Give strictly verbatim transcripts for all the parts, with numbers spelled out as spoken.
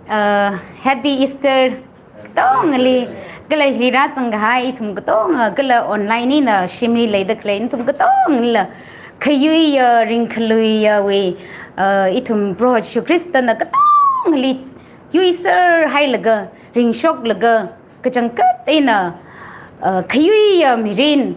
Uh, Happy Easter katongali, kala hili rāzang kahai ithum katonga, kala online eina shimli leida khalei ithum katongalila khayuiya, ringkhaluiyawui, uh, ithum Proho Jishu Khristana katongali yuiser hailaga, ringshoklaga, kachangkhat eina, uh, khayuiya mirin,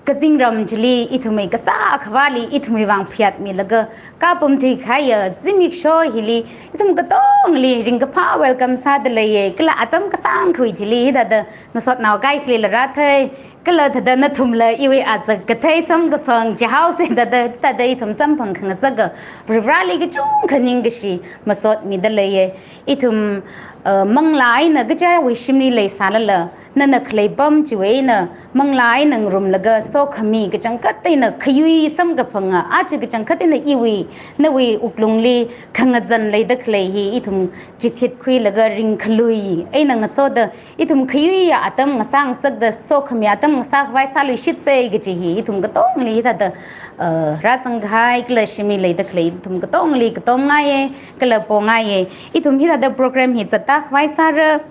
kazingram chili ithumwui kasā akhavāli ithumwui vang phayātmilaga, kapam thuikahaiya zimiksho hili ithum katongali ringkaphā welcome sāda leiya, kala atam kasāngkhui chili hithāda ngasotnao kaikhalila rāthei, kala thāda nathumla iwui azak kathei samkaphang chihaosa thāda, thāda ithum samphang khangasaka, Varivarali kachungkha ningkashi masotmida leiya. Ithum, uh, manglā eina kachāwui shimli leisālala, nana khalei pam chiwui eina manglā eina ngarumlaga sokhami kachangkhat eina khayui samkaphanga, aja kachangkhat eina iwui, nawui wuklungli khangazan leida khalei hi ithum chithitkhuilaga ringkhalui eina ngasoda, ithum khayuiya atam ngasā ngasakda sokhami atam ngasākhavai sāluishitsa kaji hi ithum katongali hithāda, uh, rāzang kahai kala shimli leida khalei ithum katongali katomngaiya, kala pongaiya. Ithum hithāda program hi zattākhavai sāra,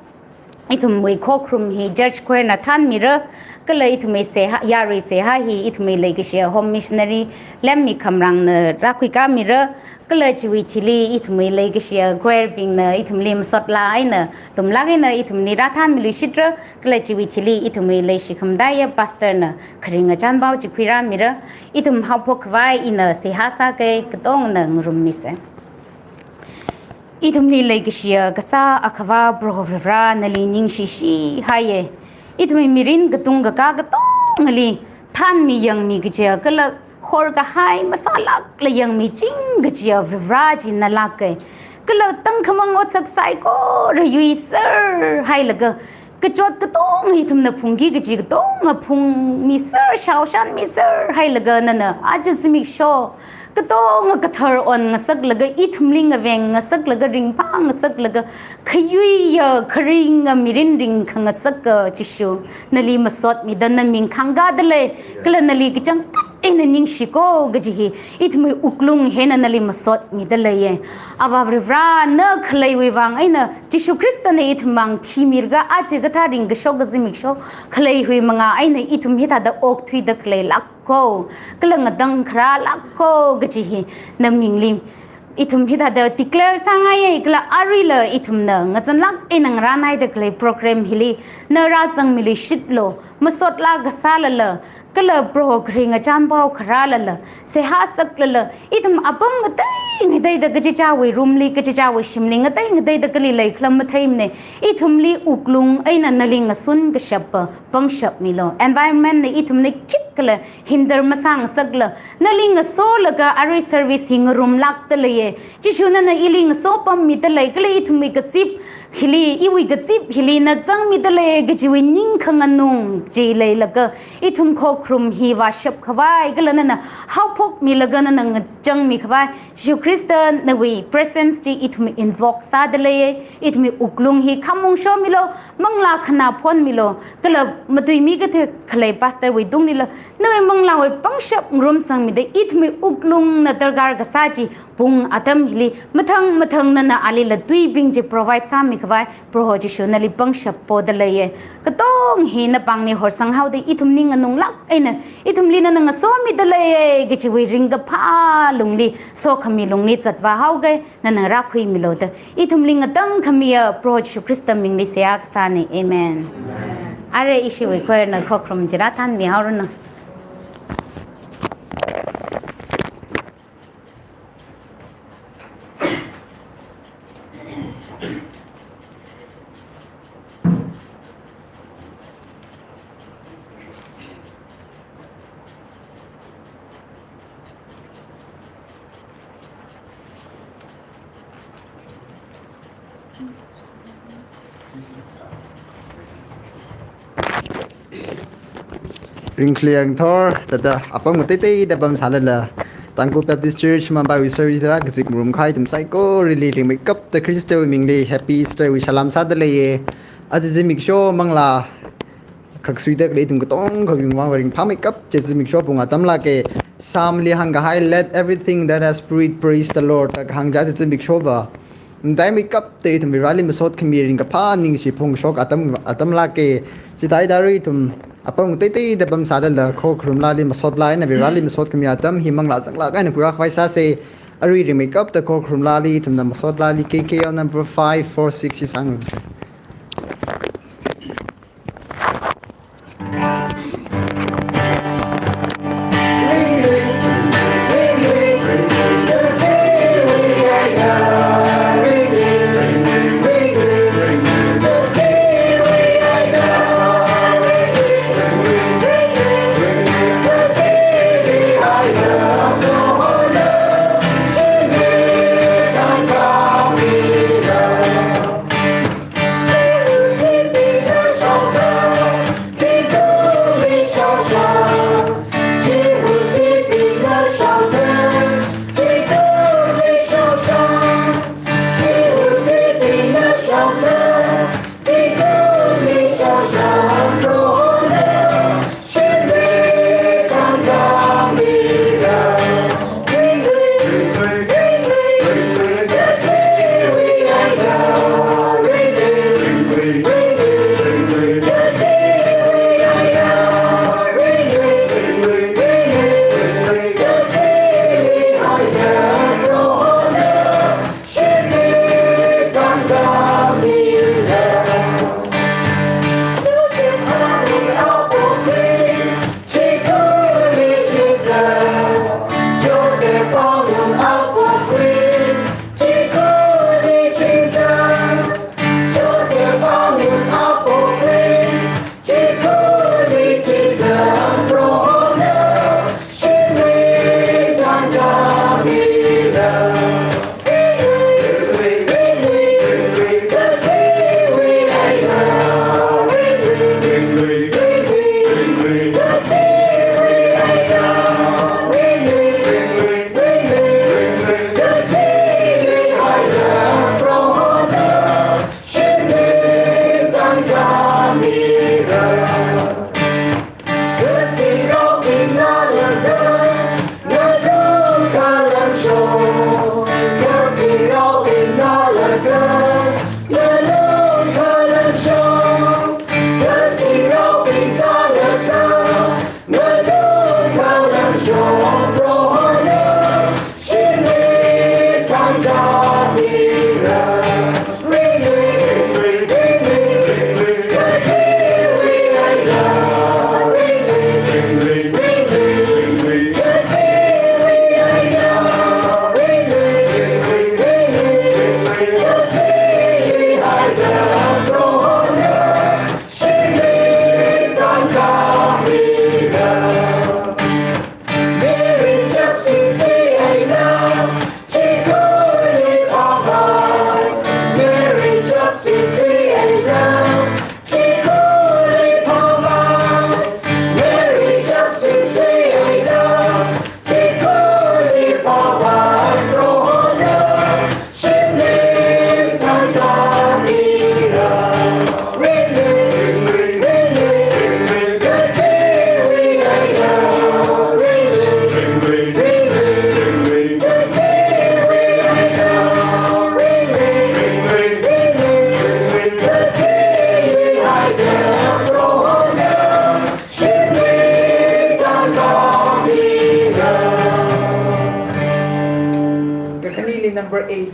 ithumwui khokharum hi church choir na thānmira, kala ithumwui seihā, yarui seihā hi ithumwui leikashiya home missionary Lemmi Khamrangna rākhuikāmira, kala chiwui thili ithumwui leikashiya choir bingna ithumli masotlā eina lumlāk eina ithumli rāthānmiluishitra, kala chiwui thili ithumwui leishikhamataiya pastor na kharinga chānpao chi khuirāmira, ithum haophokkhavai ina seihā sākei, katongna ngarummisa. Ithumli leikashiya kasā akhavā Proho Varivara, nali ningshishihaiya. Ithumwui mirin katung kakā katongali thānmi yangmi kajiya, kala horkahai masālākla yangmiching kajiya Varivara chi nalāka. Kala tangkhamang otsak saikora yuiser hailaga, kachot katonga ithumna phungki kaji katonga phungmiser, shaoshanmiser hailaga nana aja zimiksho katonga kathar on ngasaklaga, ithumli ngaveng ngasaklaga, ringphā ngasaklaga, khayuiya kharinga mirin ringkhangasaka Jishu, nali masotmida naming khangkāda lei, kala nali kachangkhat eina ningshiko kaji hi ithumwui wuklung hina nali masotmida leiya. Avā Varivara, na khaleiwui vang eina Jishu Khristana ithum vang thimiraga aja kathā ringkashoka zimiksho khaleiwui manga eina ithum hithāda okthuida khaleilāk ko, kala ngatangkharālāk ko kaji hi namingli ithum hithāda declare sāngaiya, kala aruila ithumna ngazanlāk eina ngarānhaida khalei program hili na rāzangmiluishitlu, masotlā kasālala, kala Proho kharinga chānpao kharālala, seihā saklala, ithum apam ngatei ngateida kachichāwui room li, kachichāwui shimli ngatei ngateida kali leikhala matheimana, ithumli wuklung eina nali ngasun kashapa pangshap milu. Environment na ithumli khitkhala hinder masāngasakla, nali ngasolaga arui service hi ngarumlākda leiya. Jishu nana ili ngasopammida lei, kala ithumwui kazip hili, iwui kazip hili na zangmida lei kajiwui ningkhanganung chi leilaga, ithum khokharum hi vāshapkhavai, kala nana haophokmilaga nana ngachangmikhavai, Jishu Khrista nawui presence chi ithum invoke sāda leiya, ithumwui wuklung hi khamong shomilu, manglā khanā phonmilu, kala matuimi kathā khalei pastor wui tunglila, nawui manglāwui pangshap ngarumsangmida ithumwui wuklungna darkar kasā chi pung atam hili, mathang mathang nana alila tuibing chi provide sāmikhavai, Proho Jishu nali pangshap poda leiya. Katong hi napāngli horsanghaoda ithum ning nganunglāk eina, ithumli nana ngasomida leiya kajiwui ringkaphā lungli, sokhami lungli zatvāhaoga, nana rākhuimilu da ithumli ngatangkhamiya Proho Jishu Khrista mingli seihā kasāna. Amen. Are ishiwui choir na khokharum chi rāthānmihaoranu. Ringkhalei ngathor, thāda apam ngateiteida pamsālala, Tangkhul Baptist Church Mumbai wui service rākazip ngarumkahai ithum saikorali ringmeikapta Khristawui mingli Happy Easter wui salam sāda leiya. Aja zimiksho manglā khaksuida khalei ithum katongawui vang ringphāmeikap chi zimiksho pung atam lāka. Psalm li hāngkahai, "Let everything that has breath praise the Lord," da kahāng chi zimiksho va mataimeikapta ithum Vareli masot khami ringkaphā ningshi phongshok atam, atam lāka. Chithāda arui ithum apam teiteida pamsālala khokharum lali masot lāna Vareli masot khami atam hi manglā zanglāk eina khuirākhavai sāsa. Arui ringmeikapta khokharum lali ithumna masot lali K K L number five four six hi sāngarumsa. Kakhaneli number eight.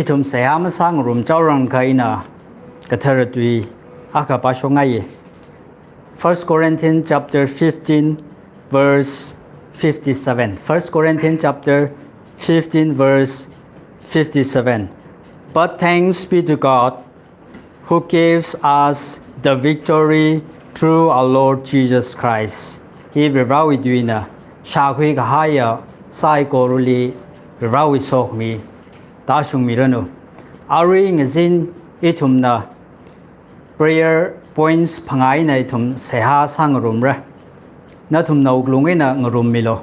Ithum seihā masāngarumchaorangkha ina kathara tui akha pāshokngaiye. First Corinthians chapter fifteen, verse fifty-seven. First Corinthians chapter fifteen, verse fifty-seven. But thanks be to God, who gives us the victory through our Lord Jesus Christ. Hi Varivarāwui tuina, shākhui kahaiya saikorali Varivarāwui sokhami tāshungmiranu. Arui ngazin ithumna prayer points phangā eina ithum seihā sāngarumra. Nathumna wuklung eina ngarummilu.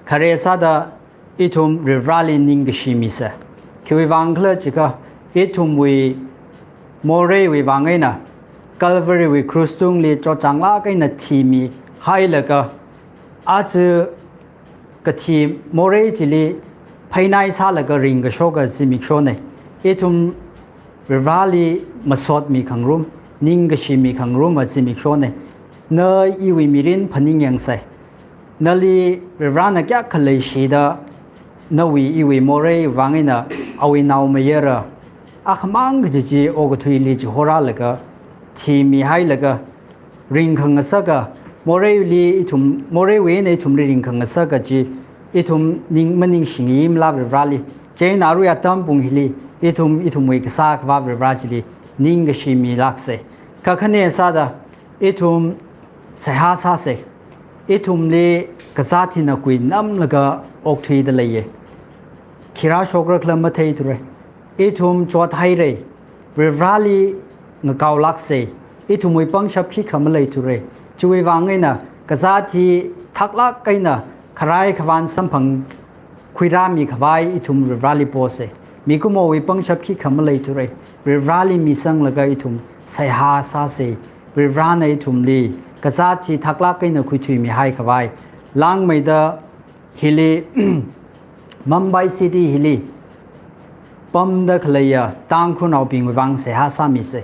Khare sāda ithum Varivarāli ningkashi misa. Khiwui vang khala jiakha, ithumwui moreiwui vang eina Calvary wui krus tungli chotchānglāk eina thimihailaga, aja kathi morei chili phainai sālaga ringkashoka zimikshona. Ithum Varivarāli masotmi khangarum, ningkashi mi khangarumva zimikshona. Na iwui mirin phaningyangsa. Nali Varivarāna kayākha leishida, nawui iwui morei vang eina awui naomayara akhamang kaji chi okathuili chihorālaga, thimihailaga, ringkhangasaka, moreili ithum, moreiwui eina ithumli ringkhangasaka chi, ithum ning, maningshingmala Varivarāli. Chieina arui atam pung hili, ithum, ithumwui kasā Akhava Varivarā chili ningkashi milāksa. Kakhane sāda, ithum seihā sāsa. Ithumli kazāt hina kuinamlaga okthuida leiya. Khi rāshokra khala matheithura. Ithum chothaira. Varivarāli ngakaolāksa. Ithumwui pangshap khikha maleithura. Chiwui vang eina kazāt hi thaklāk eina kharai khavān samphang khuirāmi khavai ithum Varivarāli posa. Mikumowui pangshap khikha maleithura. Varivarali misanglaga ithum seihā sāsa. Varivarana ithumli kazāt hi thaklāk eina khuithuimihai khavai. Langmeida hili Mumbai City hili pamda khaleiya Tangkhulnaobingwui vang seihā sāmisa.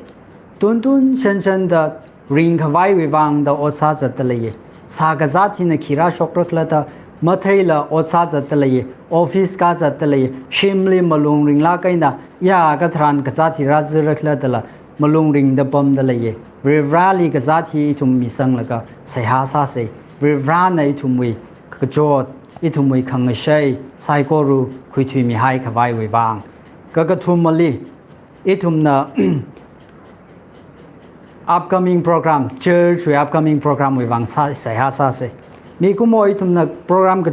Tuntun shanshanda ringkhavaiwui vangda ot sāzatda leiya. Sā kazāt hina khi rāshokra khala da matheila ot sāzatda leiya. Office kāzatda leiya. Shimli malung ringlāk eina ya katharan kazāt hi rāzira khala dala malung ringda pamda leiya. Varivarali kazāt hi ithum misanglaga seihā sāsa. Varivarana ithumwui kachot, ithumwui khangashei saikora khuithuimihai khavaiwui vang. Kakathumali, ithumna upcoming program, church wui upcoming program wui vang sā, seihā sāsa. Mikumo ithumna program ka,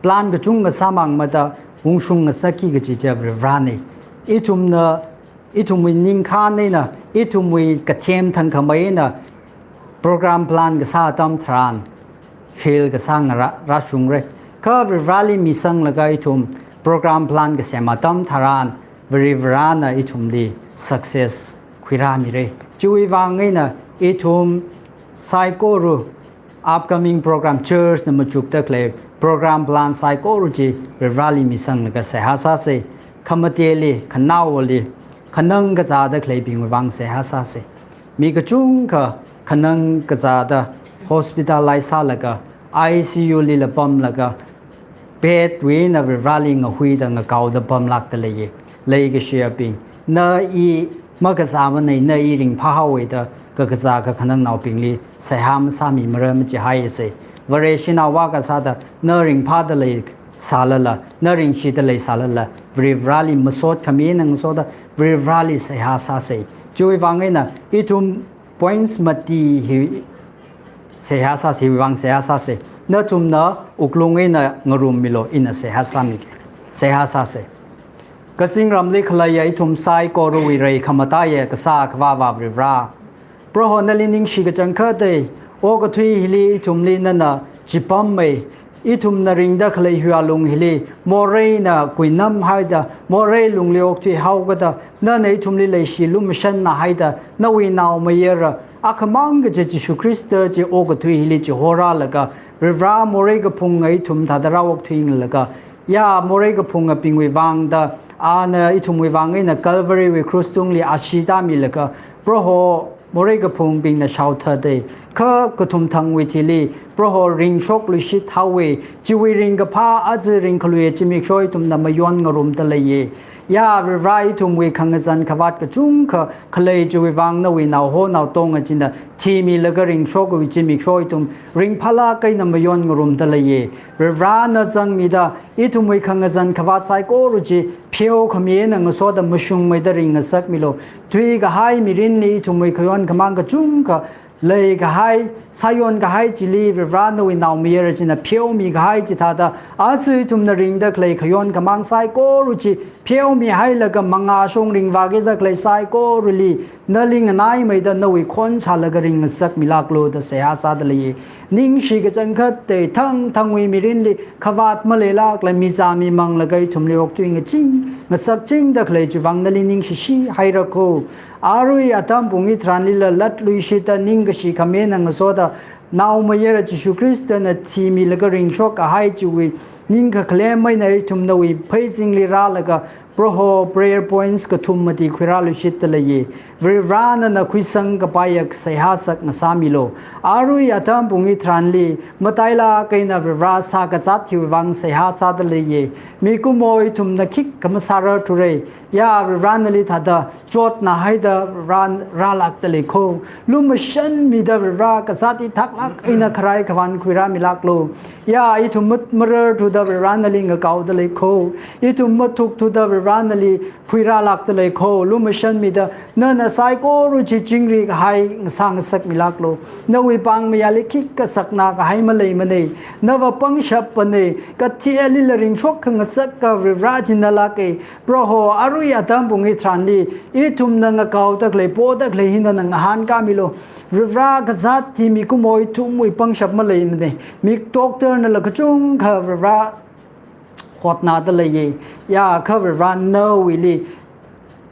plan kachungkha sāmamāda ungshung ngasakki kaji chi Varivarana. Ithumna, ithumwui ningkhān eina, ithumwui kathem thangkhamei eina program plan kasā atam tharan fail kasā ngarā, rāshungra. Kha Varivarali misanglaga ithum program plan kasem atam tharan Varivarana ithumli success khuirāmira. Chiwui vang eina ithum saikora upcoming program, church na machukda khalei program plan saikora chi Varivarali misanglaga seihā sāsa. Khamateli, khanaowali, khanang kazāda khaleibingwui vang seihā sāsa. Mi kachungkha khanang kazāda hospitalize sālaga I C U lila pamlaga bed wui eina Varivarali ngahuida ngakaoda pamlākda leiya. Leikashiyabing, na i makazāmana, na i ringphāhaowa da kakazā kakhanangnaobingli seihā masāmimara machihaisa. Vareshinao vākasāda na ringphāda leisālala, na ringshida leisālala, Varivarali masot khami eina ngasoda Varivarali seihā sāsa. Chiwui vang eina ithum points mati hi seihā sāsa, hiwui vang seihā sāsa. Nathumna wuklung eina ngarummilu, ina seihā sāmige. Seihā sāsa. Kazingramli khaleiya ithum saikorawui rei khamataiya kasā Akhava Avā Varivara, Proho nali ningshi kachangkhatta, okathui hili ithumli nana chipammei, ithumna ringda khalei hui alung hili, moreina kuinamhaida, morei lungli okthuihaokada, nana ithumli leishi lumashannāhaida, nawui naomayara, akhamang kaji Jishu Khrista chi okathui hili chihorālaga, Varivara morei kaphunga ithum thāda rāokthuilaga, ya morei kaphungabingwui vangda, ana ithumwui vang eina Calvary wui cross tungli ashee tāmilaga, Proho morei kaphungbingna shaothatda, kha kathumthangwui thili, Proho ringshokluishit haowa, chiwui ringkaphā aja ringkhaluiya zimiksho ithumna mayon ngarumda leiya. Ya Varivara ithumwui khangazan khavāt kachungkha khalei chiwui vang nawui naoho naotonga china thimilaga ringshokwui zimiksho ithum ringphālāk eina mayon ngarumda leiya. Varivarana zangmida, ithumwui khangazan khavāt saikora chi pheokhami eina ngasoda mashungmeida ringngasakmilu. Thuikahai mirinli ithumwui khayon khamāng kachungkha leikahai, sāyonkahai chili Varivara nawui naomayara china pheomikahai chithāda, aja ithumna ringda khalei khayon khamāng saikora chi pheomihailaga mangāshong ringvākida khalei saikorali, nali nganaimeida nawui khon shālaga ringngasakmilāklu da seihā sāda leiya. Ningshi kachangkhatta, thangthangwui mirinli khavāt maleilākla mizā mimanglaga ithumli okthui ngaching, ngasakchingda khalei chiwui vang nali ningshishihaira kho. Arui atam pung hitharanlila latluishitta ningkashi khami eina ngasoda, naomayara Jishu Khristana thimilaga ringshokkahai chiwui ningkakhalem eina ithum nawui pheizingli rālaga, Proho prayer points kathum mati khuirāluishitta leiya. Varivara nana khuisang kapaiya seihā sak ngasāmilu. Arui atam pung hitharanli matailāk eina Varivara sā kazāt hiwui vang seihā sāda leiya. Mikumo ithumna khikha masārarthura. Ya Varivara nali thāda chotnāhaida Varivara rālākda lei kho. Lumashanmida Varivara kazāt hi thaklāk eina kharai khavān khuirāmilāklu. Ya ithum mat mararthuda Varivara nali ngakaoda lei kho. Ithum mathukthuda Varivara nali phuirālākda lei kho. Lumashanmida nana saikora chi chingri kahai ngasā ngasakmilāklu. Nawui pāng mayāli khikha saknā kahai maleimana. Nava pangshapana. Kathi alila ringshok khangasaka Varivara chi nalāka. Proho, arui atam pung hitharanli ithumna ngakaoda khalei, poda khalei hi nana ngahānkāmilu. Varivara kazāt hi mikumo ithumwui pangshap maleimana. Mi doctor nala kachungkha Varivara hotnada leiya. Ya, kha Varivara nawuili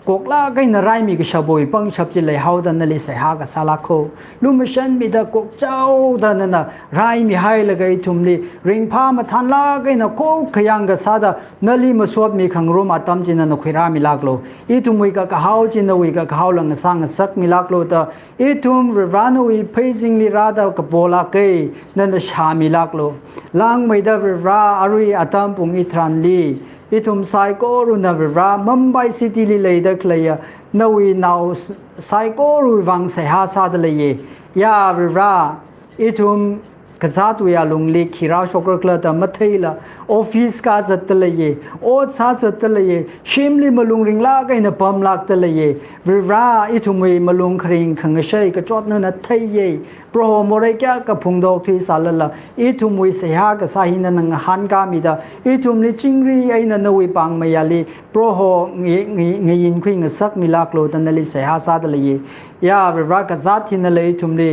koklāk eina raimi kashapwui pangshap chi leihaoda nali seihā kasālāk haowa. Lumashanmida kokchaoda nana raimihailaga ithumli ringphā mathānlāk eina khokkha yangkasāda nali masotmi khangarum atam chi nana khuirāmilāklu. Ithumwui kakahao chi nawui kakahaola ngasā ngasakmilāklu da ithum Varivara nawui pheizingli rāda kapolāka, nana shāmilāklu. Langmeida Varivara arui atam pung hitharanli ithum saikorana Varivara Mumbai City li leida khaleiya nawui nao s-, saikorawui vang seihā sāda leiya. Ya Varivara, ithum kazātwui alungli khi rāshokra khala da matheila, office kazatda leiya, ot sāzatda leiya, shimli malung ringlāk eina pamlākda leiya. Varivara, ithumwui malung kharing khangashei kachot nana theiya. Proho, morei kayākha phungda okthuisālala, ithumwui seihā kasā hi nana ngahānkāmida, ithumli chingri eina nawui pāngmayāli, Proho, ngi-, ngi-, ngayinkhui ngasakmilāklu da nali seihā sāda leiya. Ya Varivara, kazāt hinala ithumli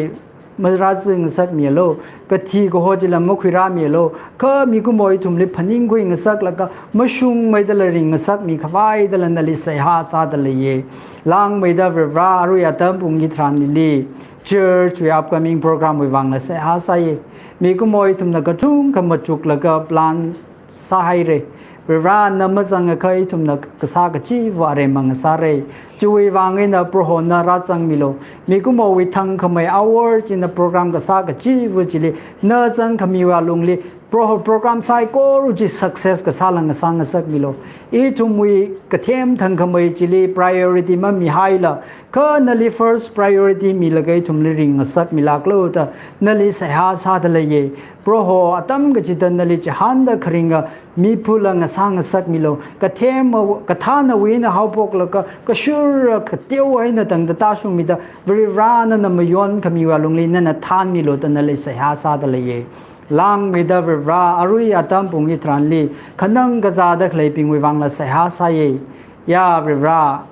marāzing ngasakmialu, kathi kaho chila makhuirāmialu, kha mikumo ithumli phaningkhui ngasaklaga mashungmeidala ring ngasakmi khavaidala nali seihā sāda leiya. Langmeida Varivara arui atam pung hitharanlili church wui upcoming program wui vangla seihā sāya. Mikumo ithumna kachungkha machuklaga plan sāhaira. Varivara na mazangakha ithumna kasā kachiva aremma ngasāra. Chiwui vang eina Proho na rāzangmilu. Mikumowui thangkhamei hour china program kasā kachiva chili na zangkhamiwui alungli Proho program saikora chi success kasāla ngasā ngasakmilu. Ithumwui kathem thangkhamei chili priority mamihaila, kha nali first priority milaga ithumli ring ngasakmilāklu da nali seihā sāda leiya. Proho, atam kachida nali chihānda kharinga miphula ngasā ngasakmilu. Kathema, kathānawui eina haophoklaga kashura kateo eina tangda tāshungmida, Varivara nana mayonkhamiwui alungli nana thānmilu da nali seihā sāda leiya. Langmeida Varivara arui atam pung hitharanli khanang kazāda khaleibingwui vangla seihā sāya. Ya Varivara,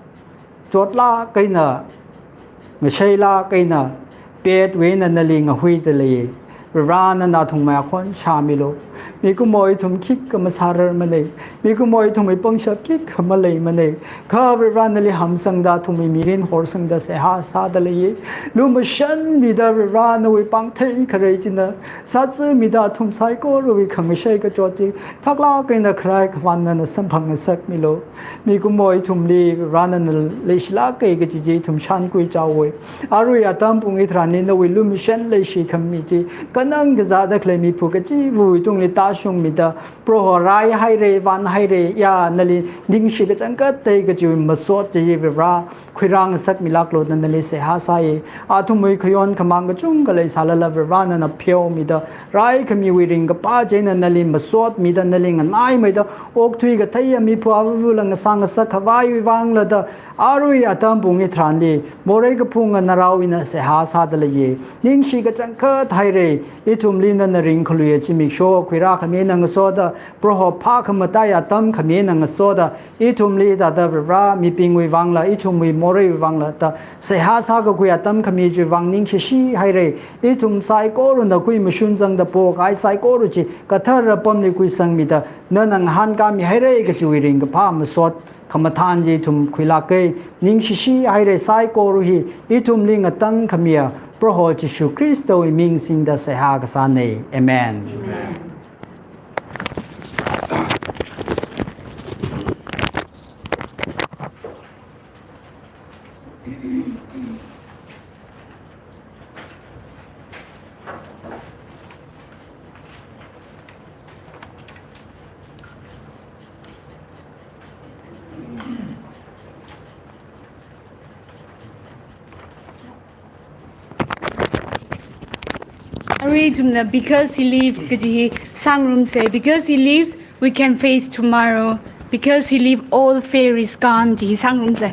chotlāk eina, ngasheilāk eina, petwui eina nali ngahuida leiya. Varivara nana athumwui akhon shāmilu. Mikumo ithum khikha masārarmana. Mikumo ithumwui pangshap khikha maleimana. Kha Varivara nali hamsangda athumwui mirin horsangda seihā sāda leiya. Lumashanmida Varivara nawui pāngthei kharei china sāzamida athum saikorawui khangashei kachot chi thaklāk eina kharai khavān nana samphang ngasakmilu. Mikumo ithumli Varivara nana leishilāka kaji chi ithum shānkhui chaowa. Arui atam pung hitharanli nawui lumashan leishikhami chi, khanang kazāda khalei miphu kachivawui tungli tāshungmida, Proho raihaira, vānhaira, ya nali ningshi kachangkhatta kajiwui masot chi Varivara khuirā ngasakmilāklu da nali seihā sāya. Athumwui khayon khamāng kachungkha leisālala Varivara nana pheomida, raikhamiwui ringkaphā chieina nali masotmida, nali nganaimeida okthui katheiya miphu avavula ngasā ngasak khavaiwui vangla da, arui atam pung hitharanli morei kaphunga narao ina seihā sāda leiya. Ningshi kachangkhat haira. Ithumli nana ringkhaluiya zimiksho khuirākhami eina ngasoda, Proho phākhamataiya atam khami eina ngasoda, ithumli hithāda Varivara mibingwui vangla, ithumwui moreiwui vangla da seihā sākakhui atam khami chiwui vang ningshishi haira. Ithum saikorana kui mashun zangda pokahai saikora chi kathara apamli khuisangmida, nana ngahānkāmi haira kajiwui ringkaphā masot khamathān chi ithum khuilāka. Ningshishi haira saikora hi, ithumli ngatangkhamiya Proho Jishu Khristawui ming singda seihā kasāna. Amen. Amen. Arui ithumna Because He Lives kaji hi sāngarumsa. Because He lives, we can face tomorrow. Because He lives, all fear is gone, chi hi sāngarumsa.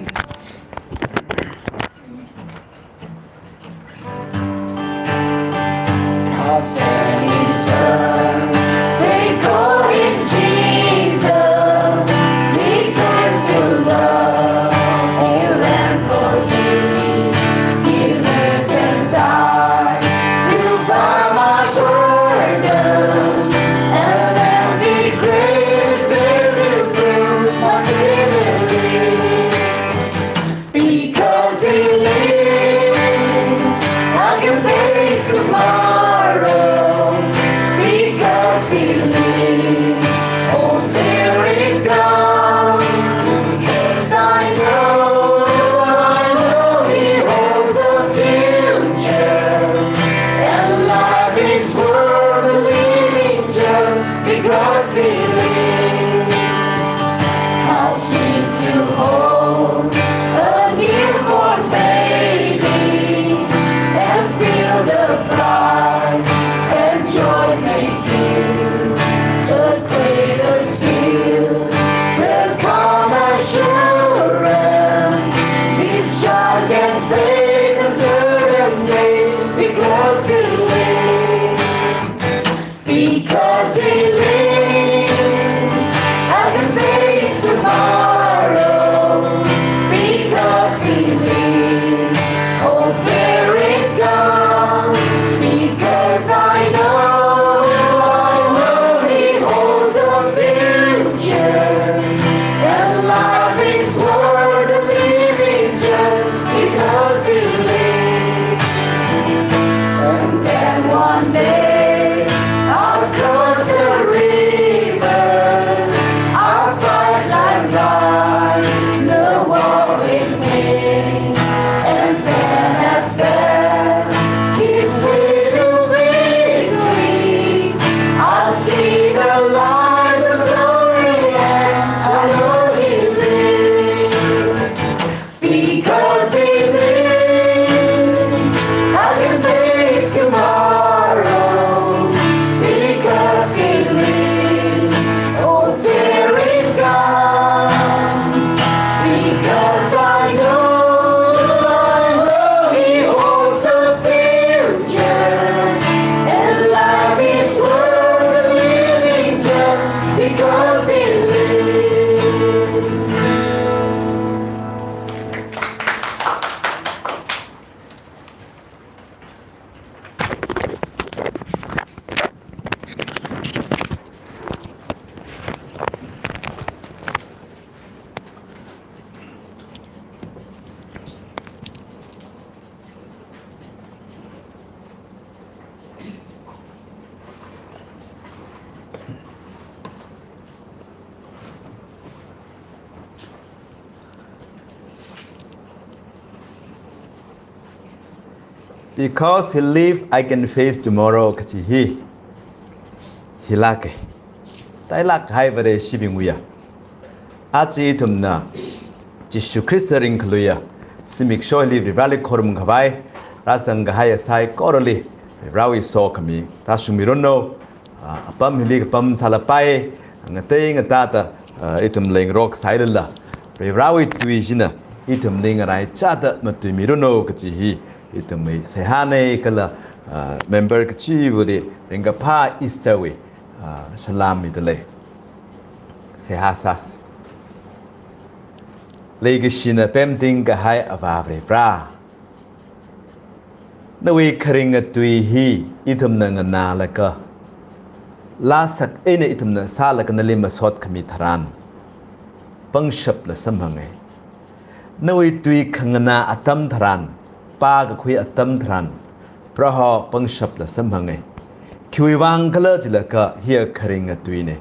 Because he live, I can face tomorrow kachi hi. Hilāka. Tailāk kahai Vareshibingwuiya. Aja ithumna Jishu Khrista ringkaluiya zimiksho hili Varivarali khorumkhavai, rāzang kahaiya saikorali Varivarawui sokhami tāshungmiranu. Ah, apam hili kapam sālapai, ngatei ngatāda, ah, ithum leingarok sālala, Varivarawui tui china ithumli ngaraichāda matuimiranu kachi hi ithumwui seihāna kala, ah, member kachivali ringkaphā Easter wui, ah, salām midalei. Seihā sāsa. Leikashina pemting kahai Avā Varivara, nawui kharinga tui hi ithumna nganālaga, lāsak eina ithumna sālaga nali masot khami tharan, pangshapla samphanga. Nawui tui khanganā atam tharan, pākakhui atam tharan, Proho pangshapla samphanga. Khiwuivang khala jilaga hiya kharinga tuina.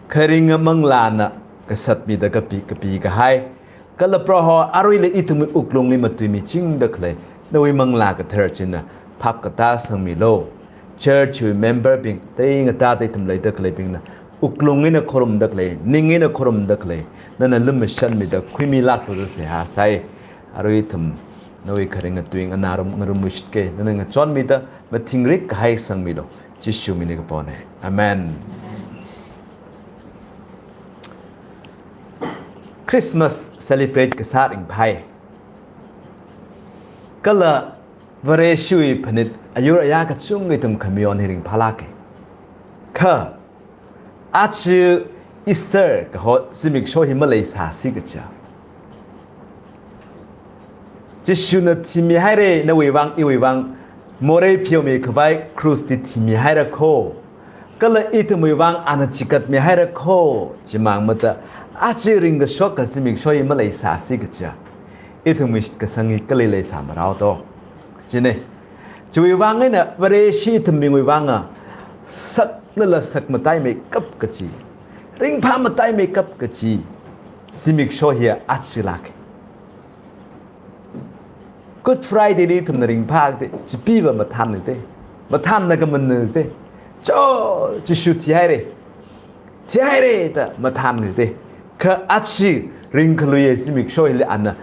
Kharinga manglāna kasat mida kapi, kapi kahai. Kala Proho aruila ithumwui wuklungli matuimichingda khalei nawui Manglā Kathara china phap katā sangmilu. Church wui member bing, teingatāda ithum leida khaleibingna wuklung eina khorumda khalei, ning eina khorumda khalei, nana lumashanmida khuimilāklu da seihā sai. Arui ithum nawui kharinga tui nganārum, ngarumluishitka, nana ngachonmida mathingrik kahai sangmilu. Jishu mingli kapona. Amen. Christmas celebrate kasā ringphai. Kala Vareshiwui phanit ayur ayā kachungkha ithum khamayon hi ringphālāka. Kha, aja Easter kaho zimiksho hi maleisāsi kaja, Jishuna thimihaira, nawui vang, iwui vang, morei pheomikhavai cross li thimihaira kho. Kala ithumwui vang ana chikatmihaira kho, chimang mada, aja ringkashok kazimiksho hi maleisāsi kaja, ithumwui shitkasang hi kali leisāmarao to. China. Chiwui vang eina Vareshi ithumbingwui vanga, saknala sakmataimeikap kaji, ringphāmataimeikap kaji zimiksho hiya ajilāka. Good Friday li ithumna ringphākada, chipiva mathānna da. Mathānna kamanna da. Cho, Jishu thihaira, thihaira da mathānna da. Kha aja ringkaluiya zimiksho hili ana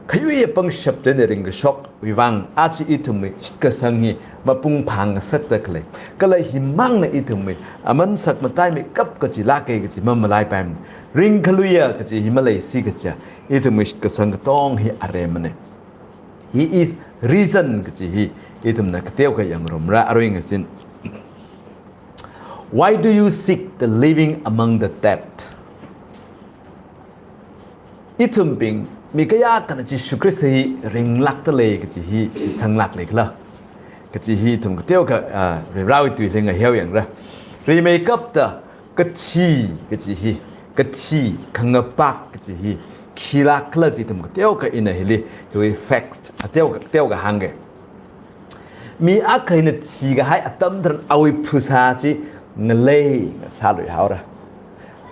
khayuiya pangshap da eina ringkashokwui vang, aja ithumwui shitkasang hi mapung phāngasakda khalei, kala himangna ithumwui aman sakmataimeikap kajilāka kaji mamalaipaimana. Ringkaluiya kaji hi maleisi kaja, ithumwui shitkasang katong hi aremana. He is risen kaji hi ithumna kateokha yangrumra arui ngasin. Why do you seek the living among the dead? Ithumbing mi kayākhana Jishu Khrista hi ringlākda lei kaji hi shitsanglāk lei khala kaji hi ithum kateokha, ah, Varivarāwui tuili ngaheo yangra. Rimeikapta kathi kaji hi, kathi, khangapak kaji hi khilāk khala chi ithum kateokha ina hili, hiwui facts, ah, teokha, teokha hāngga. Mi akha hina thikahai atam tharan awui phasā chi ngalei ngasāluihaora.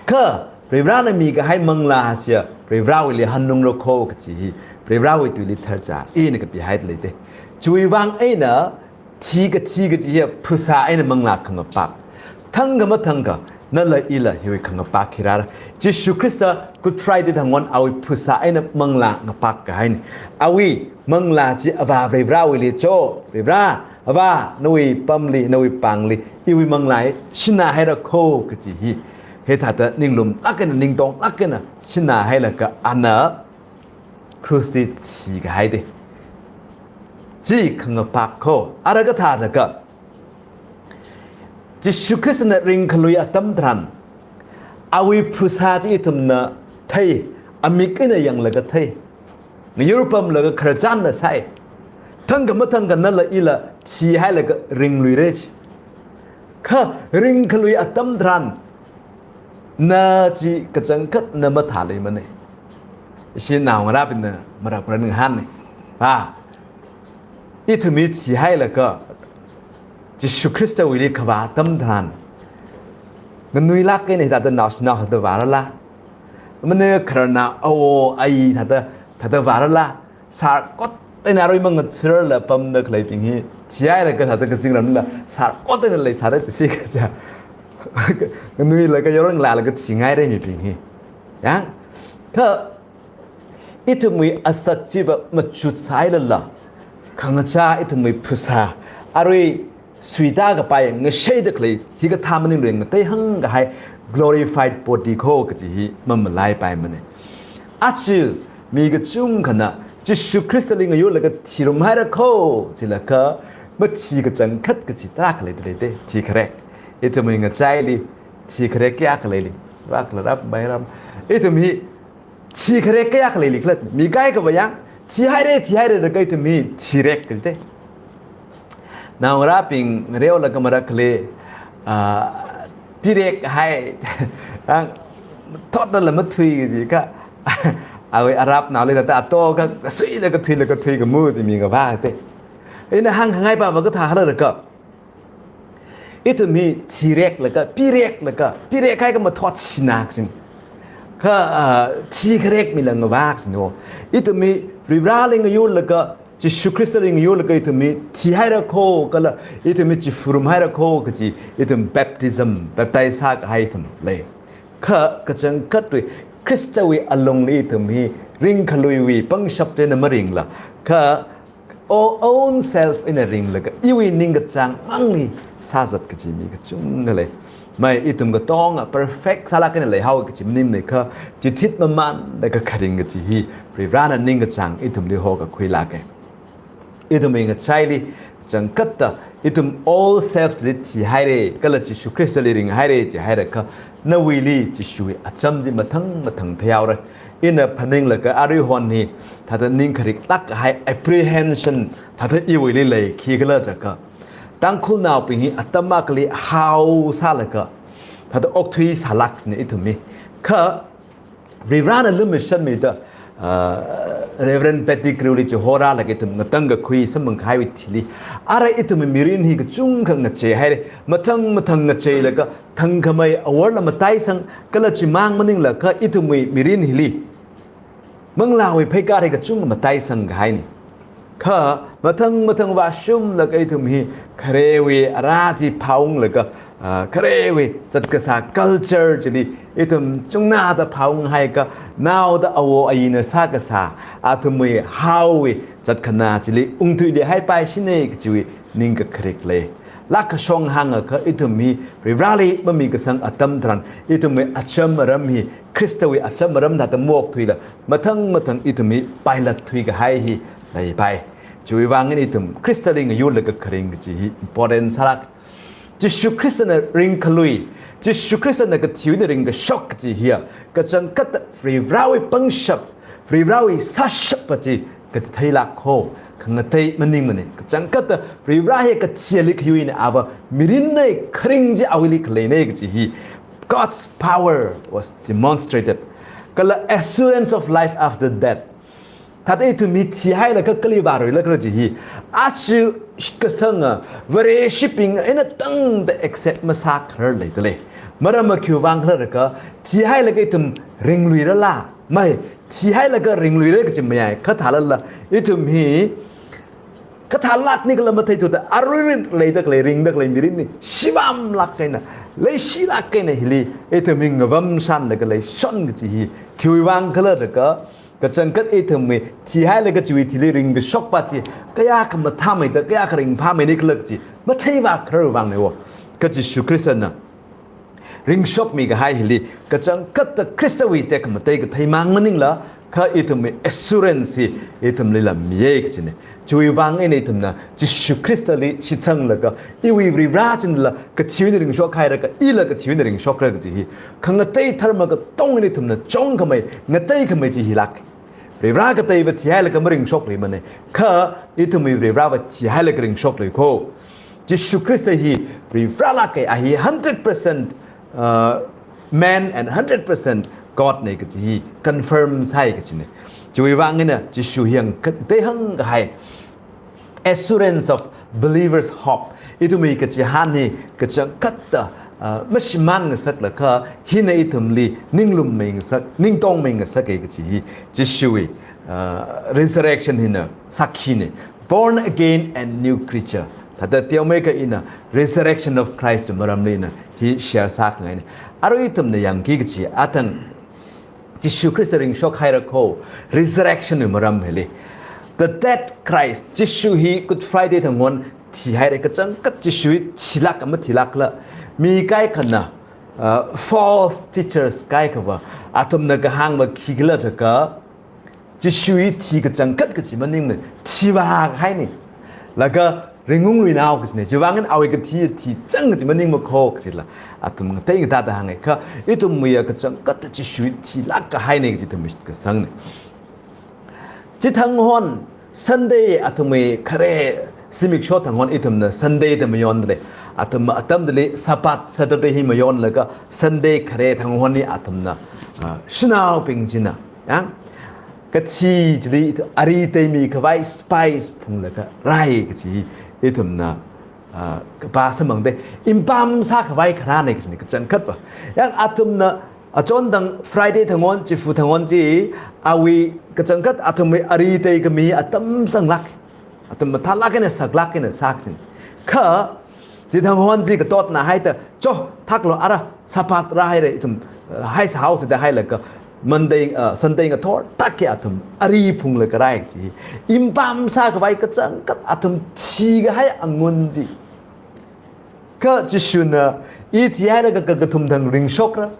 Kha Varivarāna mikahai manglā chiya Varivarāwuili hanungra kho kaji hi Varivarāwui tuili tharchā ina kapihaida lei da. Chiwui vang eina thi kathi kaji hiya phasā eina manglā khangapak. Thangkha mathangkha, nala ila hiwui khangapak hi rāra. Jishu Khrista Good Friday thang ngon awui phasā eina manglā ngapak kahaina. Awui manglā chi Avā Varivarāwuili cho, Varivarā, Avā, nawui pamli, nawui pāngli, iwui manglā hi shināhaira kho kaji hi. Hithāda ninglumlāk eina, ningtonglāk eina shināhailaga ana cross li thikahai da. Chi khangapak kho, ara kathāda kha, Jishu Khristana ringkhalui atam tharan, awui phasā chi ithumna thei, amik eina yanglaga thei, ngayur pamlaga khararchanna sai. Thangkha mathangkha nala ila thihailaga ringluira chi. Kha ringkhalui atam tharan, na chi kachangkhatna mathāleimana. Ishi naongarābingna marak maran ngahāna. Ha. Ithum hi thihailaga, Jishu Khristawuili khavā atam tharan, nganuilāk eina hithāda naoshinao thāda vārala, mana khararnao awo ayi thāda, thāda vārala, sārkot eina arui mangatharla pamda khaleibing hi, thihailaga thāda kazingramla sārkot eina leisāra jisi kaja. Nganuilaga yaronlaga thingaira mibing hi. Yang, kha ithumwui asat chiva machutsālala, khangachā ithumwui phasā, arui suita kapai ngashaida khalei, hikathā maninglui ngateihāng kahai glorified body kho kaji hi mamalaipaimana. Aja mi kachungkhana Jishu Khristali ngayurlaga thirumhaira kho, jilaga mathi kachangkhat kaji tarākha leida leite, thikharek. Ithumwui ngachaili thikharek kayākha leili, rākhala rāp, mai rāp. Ithum hi thikharek kayākha leili khala, mi kaikhava yang, thihaira, thihaira da kha ithum hi thirek kajite. Naongarābing reolaga marak khalei, ah, pirek hai, ang, thotdala mathui kaji kha, awui arāpnaoli thāda ato kha, suilaga thuilaga thuikamu ji mi kavā te. Ina hāng hāngngai pava kathā hala da kha, ithum hi thireklaga, pireklaga, pirek hai kha mathotshina kajina. Kha, ah, thikharek mila ngavā kajina. Ithum hi Varivarāli ngayurlaga, Jishu Khristali ngayurlaga ithum hi thihaira kho kala, ithum hi chifurumhaira kho kaji, ithum baptism, baptize sākahai ithum lei. Kha kachangkhatwui Khristawui alungli ithum hi ringkhaluiwui pangshap eina maringla, kha o-, own self eina ringlaga, iwui ningkachāng mangli sāzat kaji mi kachungkha lei. Mai ithum katonga perfect sālāk eina leihao kaji maningmana kha, chithit mamānlaga kharing kaji hi Varivarāna ningkachāng ithumli hokakhuilāka. Ithumwui ngachaili changkhatta, ithum old self li thihaira, kala Jishu Khristali ringhaira jihaira kha, nawuili Jishuwui acham chi mathang mathang theihaora. Ina phaninglaga aruihon hi, thāda ningkhariklāk kahai apprehension, thāda iwuili lei, khikhala jiakha, Tangkhulnaobing hi atam akhali hao sālaga, thāda okthui sālāksina ithum hi. Kha Varivarāna lumashanmida, ah, Reverend Pettigrewli chihorālaga ithum ngatangkakhui samphang kahaiwui thili, ara ithumwui mirin hi kachungkha ngacheihaira, mathang mathang ngacheilaga, thangkhamei aworla mataisang, kala chimang maningla kha ithumwui mirin hili manglāwui pheikar hi kachungkha mataisang kahaina. Kha mathang mathang vāshunglaga ithum hi kharewui arā chi phaunglaga, ah, kharewui zatkasā culture chili ithum chungna da phaunghai kha, naoda awo ayina sākasā athumwui haowui zatkhanā chili ungthuili haipaishina kajiwui ningkakharik lei. Lākashong hāngakha ithum hi Varivarāli mamikasang atam tharan, ithumwui acham aram hi Khristawui acham aram thāda maokthuila, mathang mathang ithum hi pilot thuikahai hi leipai. Chiwui vang eina ithum Khristali ngayurlaga kharing kaji hi important sālāk. Jishu Khristana ringkhalui, Jishu Khristana kathiwui eina ringkashok kaji hiya, kachangkhatta Varivarāwui pangshap, Varivarāwui sāshap pa chi kachitheilāk kho, khangatei maningmana. Kachangkhatta Varivarā hi kathili khayu eina ava mirinna, kharing chi awuili khaleina kaji hi, God's power was demonstrated. Kala assurance of life after death. Thāda ithum hi thihailaga kali vāruilākra kaji hi, aja shitkasanga Vareshibing eina tangda accept masākharar leida lei. Maramva khiwui vang khala jiakha, thihailaga ithum ringluirala? Mai, thihailaga ringluira kaji mayai. Kha thālala, ithum hi kathālākni khala matheithuda, aruirui leida khalei, ringda khalei mirin hi shivāmlāk eina, leishilāk eina hili ithum hi ngavamshanlaga leishon kaji hi khiwui vang khala jiakha, kachangkhat ithumwui thihailaga chiwui thili ringkashok pa chi kayākha mathāmeida, kayākha ringphāmeina khala kaji matheivākharar vangna wo. Kha Jishu Khristana ringshokmi kahai hili, kachangkhatta Khristawui tekhamatei kathei mang maningla, kha ithumwui assurance hi ithumlila miya kajina. Chiwui vang eina ithumna Jishu Khristali shitsanglaga, iwui Varivarā chila kathiwui eina ringshok haira kha, ila kathiwui eina ringshokra kaji hi khangatei dharma katong eina ithumna chongkhamei, ngateikhamei chi hilāk. Varivarā kateiva thihailaga maringshokluimana, kha ithumwui Varivarāva thihailaga ringshokluikho. Jishu Khrista hi Varivarālāka, a hi hundred percent, uh, man and hundred percent God na kaji hi confirm sāi kajina. Chiwui vang eina Jishu hi yang kateihāng kahai assurance of believers' hope. Ithumwui kachihān hi kachangkhatta, ah, mashimān ngasaklaga, hina ithumli ninglummei ngasak, ningtongmei ngasak kaji hi, Jishuwui, ah, resurrection hina sakhina. Born again and new creature. Thāda teomeikha ina resurrection of Christ maramli ina hi share sākhangaina. Arui ithumna yangki kachi athang Jishu Khrista ringshok haira kho, resurrection wui maram hili. The dead Christ, Jishu hi Good Friday thangwon thihaira, kachangkhat Jishu hi thilāk ama thilākla. Mi kaikhana, uh, false teachers kaikhava, athumna kahāngva khikhala jiakha, Jishu hi thi kachangkhat kachi maningmana, thivāhaina. Laga ringungluinao kachina, chiwui vang eina awui kathi thi chang kachi maningma kho kachila. Athum ngatei ngatāda hānga kha, ithumwui kachangkhat Jishu hi thilāk kahaina kachi ithum kasangna. Chithang hon Sunday athumwui khare zimiksho thang hon ithumna Sunday da mayonle. Athum atamdali Sabbath, Saturday hi mayonlaga Sunday khare thang hon hi athumna, ah, shanaobing china, yang, kathi chili aritei mikhavai spice phunglaga rai kachi ithumna, ah, kapā samphangda, impam sākhavai kharāna kachina kachangkhatva. Yang athumna achon thang Friday thangwon, chifa thangwon chi, awui kachangkhat athumwui aritei khami atam zanglāk, athum mathālāk eina saklāk eina sā kachina. Kha chithang hon chi katotna haida, cho, thaklo ara, Sabbath rāhaira ithum, uh, haisāhaosa da hailaga, Monday, uh, Sunday ngathor thākha athum ari phunglaga rai kachi. Impam sākhavai kachangkhat athum thikahai angun chi. Kha Jishuna, i thihailaga kakathum thang ringshokra,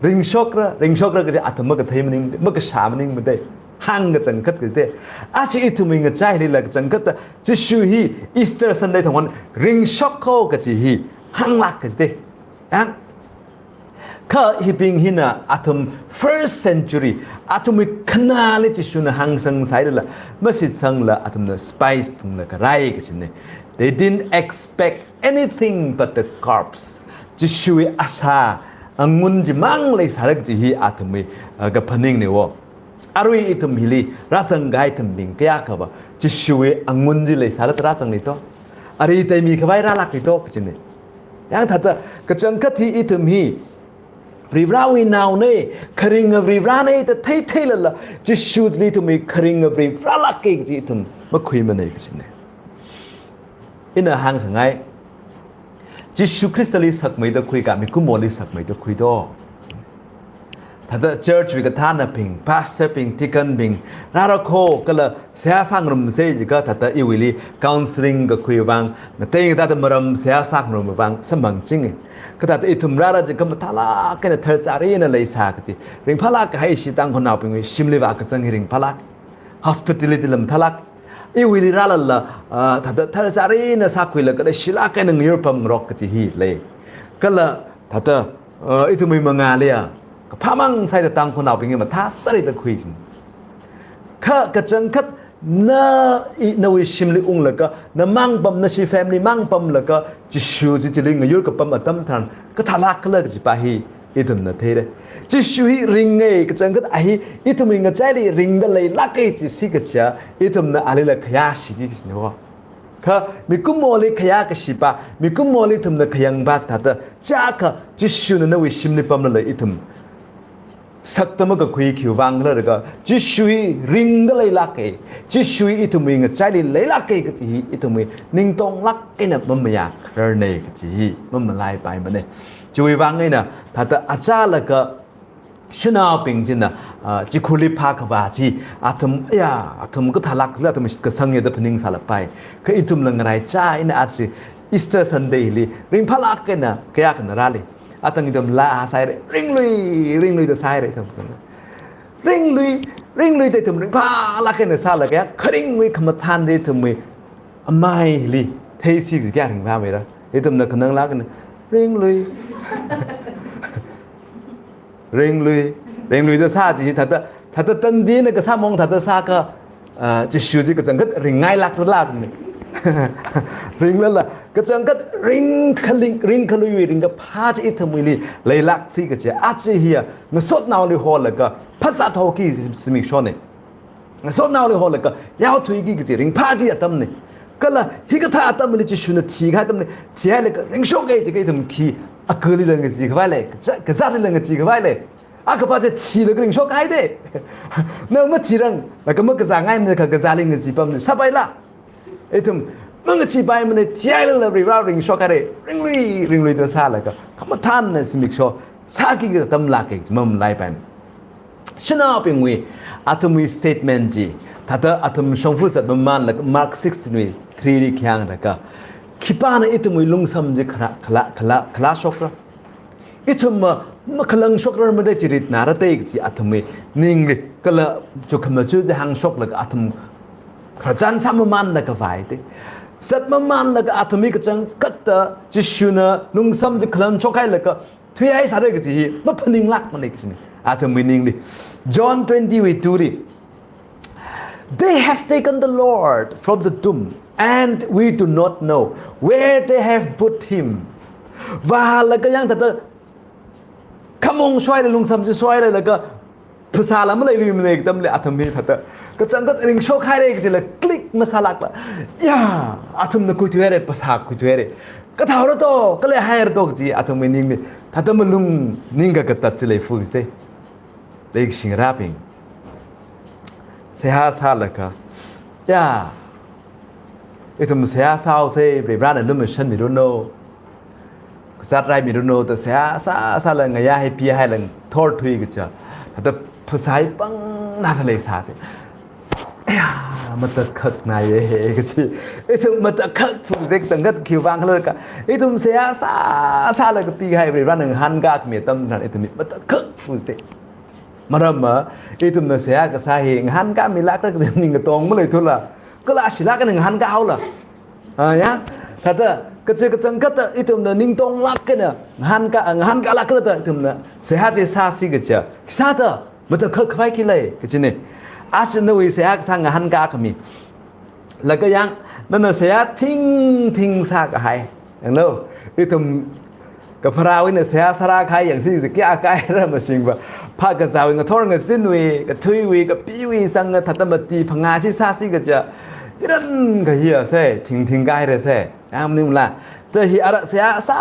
ringshokra, ringshokra kaji athum makathei maning, makashā maningmada. Hāng kachangkhat kaji. Aja ithumwui ngachailila kachangkhatta Jishu hi Easter Sunday thangwon ringshok kho kachi hi hānglāk kaji. Yang, kha hibing hina athum first century, athumwui khanāli Jishuna hāngsangsai lala, mashitsangla athumna spice phunglaga rai kachina. They didn't expect anything but the corpse. Jishuwui asā angun chimang leisāra kachi hi athumwui, ah, kaphaningna wo. Arui ithum hili rāzangkahai ithumbing kayākhava Jishuwui angun chi leisālada rāzangli to. Aritei mikhavai rālākli to kachina. Yang thāda kachangkhat hi ithum hi Varivarāwui naona, kharinga Varivarāna da theitheilala, Jishuli ithumwui kharinga Varivarālāka kaji ithum makhuimana kajina. Ina hāngkhangai, Jishu Khristali sakmeida khuika, mikumoli sakmeida khui to. Thāda church wui kathānabing, pastor bing, deacon bing, rāra kho kala seihā sāngarumsa jiakha thāda iwuili counseling kakhui vang, ngatei ngatāda maram seihā sāngarum vang samphangchinga. Kha thāda ithum rāra jiakha mathālāk eina tharchārina leisā kaji. Ringphālāk kahai ishi Tangkhulnaobingwui shimli vākazang hi ringphālāk. Hospitality lam mathālāk. Iwuili rālala, ah, thāda tharchārina sākhuilaga leishilāk eina ngayur pamngarok kaji hi lei. Kala thāda, ah, ithumwui mangāli ya, kaphāmang sāda Tangkhulnaobing hi mathāsārida khuichin. Kha kachangkhat na i, nawui shimli unglaga, namang pam, nashi family mang pamlaga, Jishu chi chili ngayur kapam atam tharan, kathālākkhala kajipa hi ithumna theira. Jishu hi ringa, kachangkhat a hi ithumwui ngachaili ringda leilāka jisi kaja, ithumna alila khayāshiki kajina wo. Kha mikumoli khayākashipa, mikumoli ithumna khayangpa thāda, chiakha Jishuna nawui shimli pamlala ithum sakda makakhui khiwui vangkhala jiakha, Jishu hi ringda leilāka, Jishu hi ithumwui ngachaili leilāka kaji hi ithumwui ningtonglāk eina mamayā khararna kaji hi mamalaipaimana. Chiwui vang eina thāda achālakha shanaobing china, ah, chikhurli phākhavā chi, athum, ya, athum kathālākla athum shitkasanga da phaningsālapai. Kha ithumla ngaraicha eina aja Easter Sunday li ringphālāk eina kayākhana rāli. Atang ithum laa sāhaira, ringlui, ringlui da sāhaira ithum. Ringlui, ringlui da ithum ringphālāk eina sālaga ya, kharingwui khamathān da ithumwui amaili theisi kayā ringphāmeira. Ithumna khananglāk eina, ringlui. Ringlui, ringlui da sā chi thāda, thāda tandi na kasā mong thāda sākha, ah, Jishu chi kachangkhat ringngailākla jina. Ringlala, kachangkhat ringkhaling, ringkhaluiwui ringkaphā chi ithumwuili leilāksi kaja, aja hiya, ngasotnaoli holaga, phasā thoki zimikshona. Ngasotnaoli holaga, yaothuiki kaji, ringphāki atamna. Kala hikathā atamli Jishuna thikahai atamli, thihailaga ringshok kahai chi kha ithum khi akhali langazikhavai lei, kazā, kazāli langazikhavai lei. Akhapa chi thilaga ringshok kahai de. Na mathirang, laga makazāngaimana kha kazāli ngazipamli sāpaila. Ithum mangacheepaimana, thihailala Varivarā ringshok haira, ringlui, ringlui da sālaga, khamathāna zimiksho sāki kaji atam lāka, mamalaipaiman. Shanaobingwui, athumwui statement chi, thāda athum shongfa zatmamanlaga Mark sixteen wui three li khi hānglaga, khipāna ithumwui lungsam chi khala, khala, khala, khalashokra. Ithum ma, makhalangshokrarmada chi ritnara da kaji athumwui ningli kala chukkhamaja chi hāngshoklaga athum khararchan sāmamanlaga vāi de. Zatmamanlaga athumwui kachangkhatta Jishuna lungsam chi khalanshok hailaga thuihaisāra kaji hi maphaninglākmana kajina. Athumwui ningli. John twenty wui two li, "They have taken the Lord from the tomb, and we do not know where they have put him." Vālaga yang thāda khamong shohaila, lungsam chi shohailalaga phasāla maleiluimana katamli athum hi thāda kachangkhat ringshok haira kajila click masālākla. Ya, athumna khuithuihaira, phasā khuithuihaira. Kathāora to, kala haira to kaji athumwui ningli thāda malung ningkakatat chi leifa kaji de. Leikashingarabing, seihā sālaga, ya, ithum seihā sāhaosa, Varivarāna lumashanmiranu, kazāt raimiranu da seihā sā, sālaga ngayā hi pihailaga thorthui kaja, thāda phasā hi pangna thāda leisāsa. Aya, matakhakna ye he kaji. Ithum matakhakfa de, kachangkhat khiwui vang khala kha, ithum seihā sā, sālaga pikahai Varivarāna ngahānkāmi atam tharan ithum matakhakfa de. Maramva, ithumna seihā kasā hi ngahānkāmilākra kaji ning katong maleithula. Kala shilāk eina ngahānkāhaola. Ah, ya? Thāda, kachi kachangkhatta ithumna ningtonglāk eina ngahānkā, ngahānkālākra da ithumna seihā chi sāsi kaja. Khisāda, matakhakhavai khi lei, kajina. Aja nawui seihā kasā ngahānkākhami. Laga yang, nana seihā thingthing sākahai. Yanglu, ithum kapharāwui eina seihā sārākahai yangsi kayākha haira masingva. Phākazāwui ngathor ngazinwui, kathuiwui, kapiwui sanga thāda mati phangā si sāsi kaja. Iran kahiya se, thingthing kahaira se. Yangmaningla. Ta hi ara seihā sā,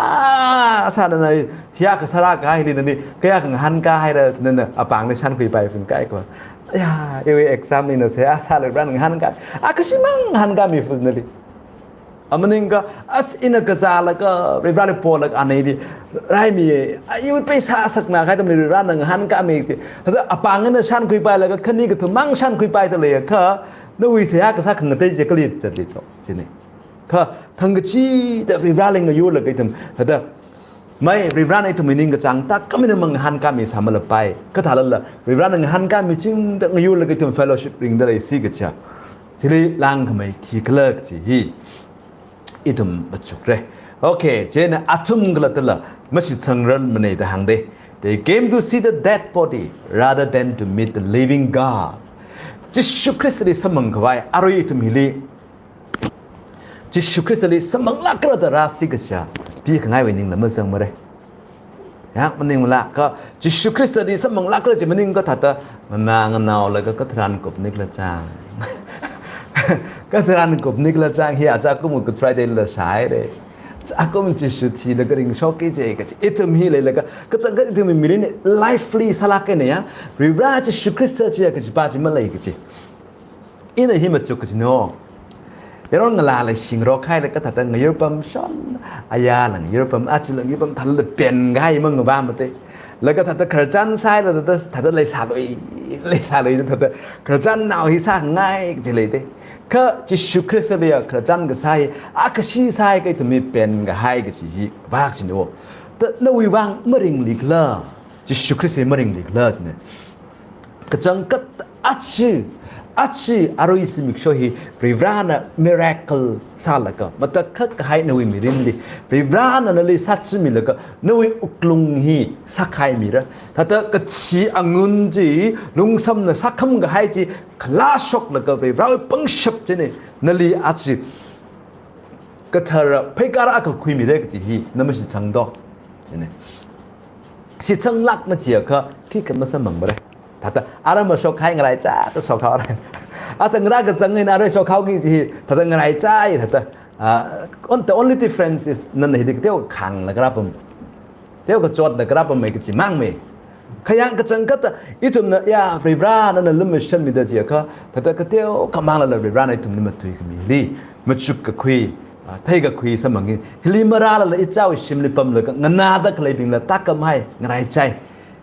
sā nana, hiyākha sārākahaili nani, kayākha ngahānkāhaira nana, apāngli shankhuipai phungkahai ko. Ya, iwui exam li na seihā sālaga Varivarāna ngahānkā. A kashimang ngahānkāmifa nali. Amaningkha, as ina kazālaga, Varivarāli polaga anaili raimi, a iwui pheisā sakna kahai atamli Varivarāna ngahānkāmi ti. Thāda apāngna shankhuipailaga, khani kathumang shankhuipaida leiakha, nawui seihā kasā khangatei chi kali zatlito, jina. Kha, thangkachida Varivarāli ngayurlaga ithum, thāda, mai Varivarāna ithumwui ningkachāng tākam eina mangahānkāmisāmalapai. Kha thālala, Varivarāna ngahānkāmichingda ngayurlaga ithum fellowship ringda leisi kaja. Chili langkhamei khikhala kaji hi ithum machukra. Okay, chieina athum khalattala mashitsangrarmana da hāngda. They came to see the dead body rather than to meet the living God. Jishu Khristali samphangkhavai arui ithum hili Jishu Khristali samphanglākra da rāsi kaja, pikhangaiwui ningla mazangmara. Yangmaningla kha, Jishu Khristali samphanglākra chi maningkha thāda, nganā nganaolaga katharan kupnikla chang. Katharan kupnikla chang, hi aja kum Good Friday la shāhaira. Akum Jishu thilaga ringshokki je kaji. Ithum hi leilaga, kachangkhat ithum mirin lively sālāk eina ya, Varivarā Jishu Khrista chiya kajipa chi malei kaji. Ina hi machuk kajina. Yaron ngalāla shingrok hailakha thāda ngayurpam shon, ayarla ngayurpam, ajala ngayurpam thālala penkahai mangavā mate. Laga thāda khararchan sāhailala thāda, thāda leisālui, leisālui thāda khararchannao hi sāngai kaji lei de. Kha Jishu Khristaliya khararchan kasā hi, a kashi sāhaiakha ithum hi penkahai kaji hi vā kajina. Ta nawui vang maringlikhala, Jishu Khrista maringlikhala jina. Kachangkhat aja, aja arui zimiksho hi Varivarāna miracle sālaga, matakhak kahai nawui mirinli, Varivarāna nali sāchimilaga, nawui wuklung hi sākhaimira. Thāda kachi angun chi lungsamna sākham kahai chi khalāshoklaga, Varivarāwui pangshap china nali aja kathara pheikar akha khuimira kaji hi na mashitsangdo. China. Shitsanglāk machiakha, khikha masamphangmara. Thāda, ara mashokhai ngaraichāda shokhaora. Athang rākazang eina ara shokhaoki kaji hi, thāda ngaraichāi, thāda. Ah, on-, the only difference is nana hili kateo khangla kharāpam. Teo kachotla kharāpam mei kaji mangmei. Kha yang kachangkhatta, ithumna, ya, Varivara nana lumashanmida jiakha, thāda kateo khamānglala Varivarana ithumli matuikhamili, machuk kakhui, ah, thei kakhui samphanga. Hili marālala ichāwui shimli pamlaga, nganāda khaleibingla, tākam hai, ngaraichāi.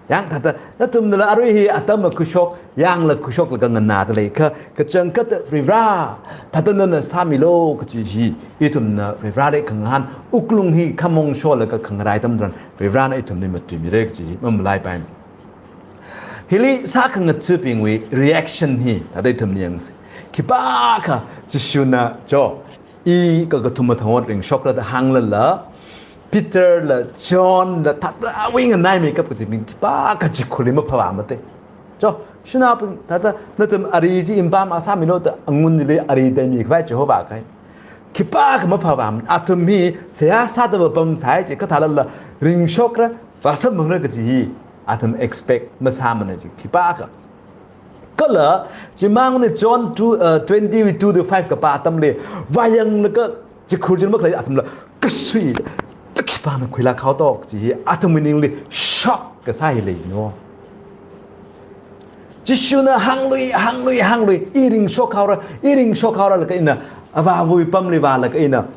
Yang thāda, nathumnala arui hi atamla khuishok, yangla khuishoklaga nganāda lei kha, kachangkhatta Varivara, thāda nana sāmilu kaji hi, ithumna Varivarali khangahān, wuklung hi khamong sholaga khangarai atam tharan, Varivarana ithumli matuimira kaji hi, mamalaipai. Hili sākhangathabingwui reaction hi, thāda ithumna yangsa. Khipākha Jishuna, jo, i kakathuma thangwot ringshokra da hānglala, Peterla, Johnla, thāda awui nganaimeikap kachibing khipākha chikhurli maphavāmate. Jo, shanaobing, thāda nathum ari chi impam a sāmilu da angunli ari teimikhavai Jehovah kahai. Khipākha maphavāmana, athum hi seihā sāda vāpamsai chi, kathālala ringshokra, vāsamphangra kaji hi, athum expect masāmana chi, khipākha. Kala, chimangna John two, uh, twenty two to five kapā atamli, vāyanglaga chikhur chili makhalei athumla, kasuida, ta khipāna khuilāk haoto kaji hi, athumwui ningli shock kasā hi leino. Jishuna hānglui, hānglui, hānglui, i ringshok haora, i ringshok haora laga ina, avāwui pamli vālaga ina,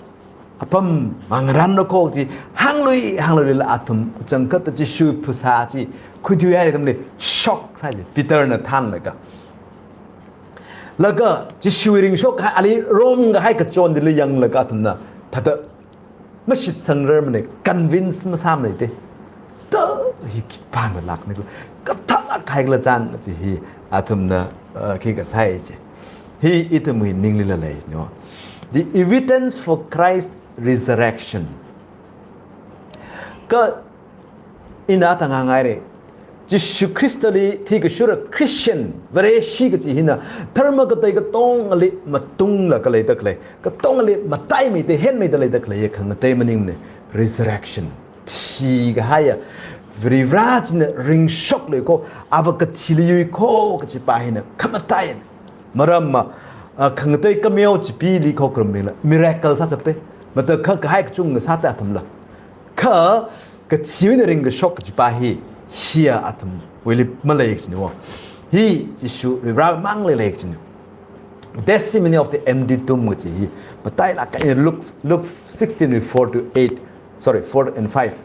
apam mangarānlu ko chi, hānglui, hāngluilala athum, kachangkhatta Jishu phasā chi, khuithuihai atamli, shock sāi chi, Peterna thānlaga. Laga, Jishu ringshok, ali romkahai kachon chili yanglaga athumna, thāda, mashitsangrarmana, convince masāmana te. Ta, hi khipāna lākna, kathālāk kahai la chān chi hi, athumna, uh, khi kasāi chi. Hi ithumwui ninglila leino. The evidence for Christ resurrection. Kha ina thang hāngngaira. Jishu Khristali thikashura Christian, Vareshi kaji hina, dharma katei katongali matunglaga leida khalei, katongali mataimeida, henmeida leida khalei, khangatei maningmana, resurrection. Thikahaiya, Varivara china ringshokluiko, ava kathili yuiko kajipa hina, khamataina. Maramva, ah, khangatei kameo chipili khokharum maningla, miracle sāshapte. Matakhak kahai kachungkha sāte athumla. Kha, kathiwui eina ringkashok kajipa hi, hiya athumwuili malei kajina. Hi, Jishu Varivara mangli lei kajina. Testimony of the empty tomb kaji hi, matailāk eina Luke, Luke sixteen, four to eight, sorry, four and five.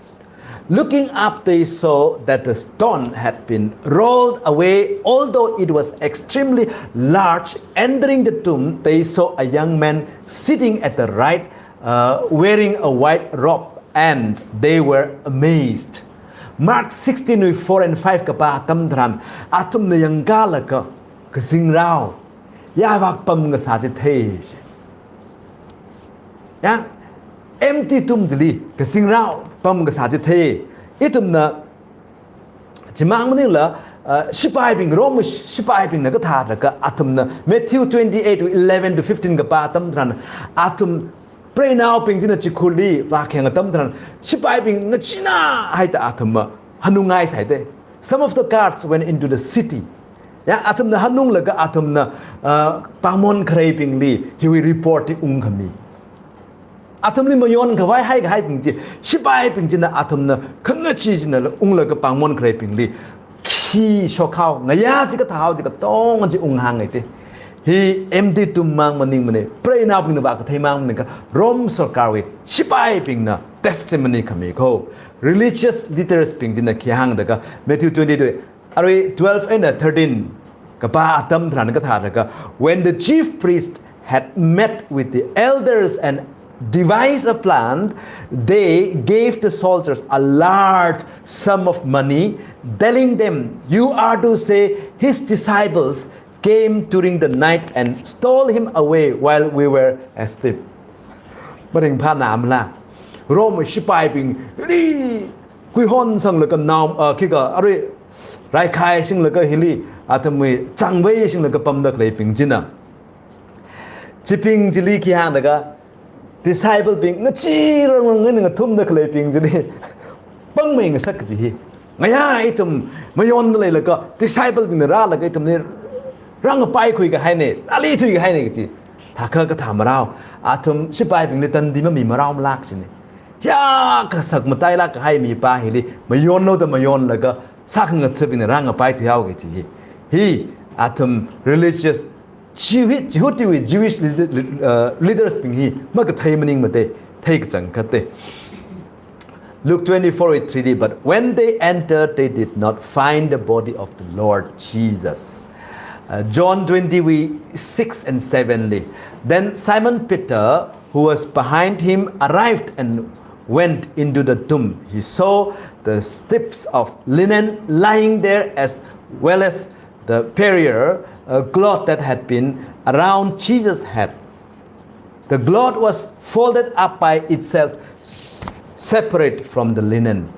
Looking up, they saw that the stone had been rolled away, although it was extremely large. Entering the tomb, they saw a young man sitting at the right, uh, wearing a white robe, and they were amazed. Mark sixteen wui four and five kapā atam tharan, athumna yangkalaga, kazingrao, yāvak pam kasā chi thei. Ya, empty tomb chili, kazingrao pam kasā chi thei. Ithumna, chimang maningla, uh, shipaibing, Rome shipaibingna kathāda kha athumna, Matthew twenty-eight, eleven to fifteen kapā atam tharan, athum preinaobing china chikhurli vākheng atam tharan, shipaibing ngacheenahaida athumva hanungngai sāi te. Some of the guards went into the city. Ya, athumna hanunglaga athumna, uh, pāngmon khareibingli, hiwui report hi ungkhami. Athumli mayonkhavai haikahaibing chi, shipaibing china athumna khangachee china unglaga pāngmon khareibingli, khi shokhao, ngayā chi kathāhao chi katonga chi unghāngngai te. Hi empty tomb mang maningmana, preinaobingna vākathei mang maningakha, Rome sarkarwui shipaibingna testimony khami ko. Religious leaders bing china khi hāngda kha, Matthew twenty-two, arui twelve eina thirteen kapā atam tharan kathāda kha, when the chief priests had met with the elders and devised a plan, they gave the soldiers a large sum of money, telling them, "You are to say his disciples came during the night and stole him away while we were asleep." Maringphā namla. Rome shipaibingli kuihon sanglaga nao, ah, khikha, arui, raikhai shinglaga hili, athumwui changvei shinglaga pamda khaleibing china. Chibing chili khi hāngda kha, disciple bing, ngacheerang rang ngathumda khaleibing chili, pangmei ngasak kaji hi. Ngayā ithum mayonda leilaga, disciple bingna rālaga ithumli rāngapaikhui kahaina, rāli thuikahaina kaji. Thākha kathā marao, athum sipaibingli tandi mami marao malak jina. Hiyākha sakmatailak kahai mipā hili, mayonlu da mayonlaga, sākhangathabingna rāngapai thuihao kaji hi. Hi, athum religious Jewi-, Jihudiwui Jewish leader-, uh, leaders bing hi makathei maningmana, thei kachangkhata. Luke twenty-four with three D, but when they entered, they did not find the body of the Lord Jesus. Uh, John twenty with six and seven li. Then Simon Peter, who was behind him, arrived and went into the tomb. He saw the strips of linen lying there, as well as the perior, a cloth that had been around Jesus' head. The cloth was folded up by itself, s-, separate from the linen.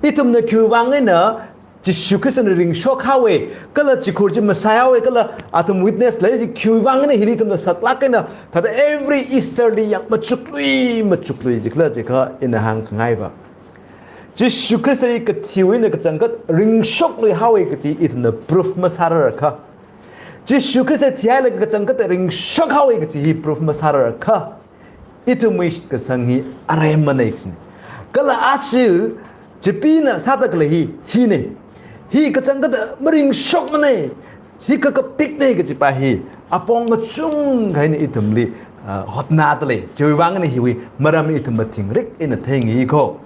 Ithumna khiwui vang eina Jishu Khristana ringshok haowa, kala chikhur chi masai haowa, kala athum witness lei chi khiwui vang eina hili ithumna saklak eina, thāda every Easter li yang machuklui, machuklui jikhala jikha ina hāngkhangai va. Jishu Khrista hi kathiwui eina kachangkhat ringshoklui haowa kaji ithumna proof masārarkha, Jishu Khrista thihailaga kachangkhat ringshok haowa kaji hi proof masārarkha, ithumwui shitkasang hi aremmana kajina. Kala aja Chipeena sāda khalei hi, hina. Hi kachangkhat maringshokmana. Hi kakapikna kajipa hi apong kachungkha eina ithumli, ah, hotnada lei. Chiwui vang eina hiwui maram ithum mathingrik eina theingai ko.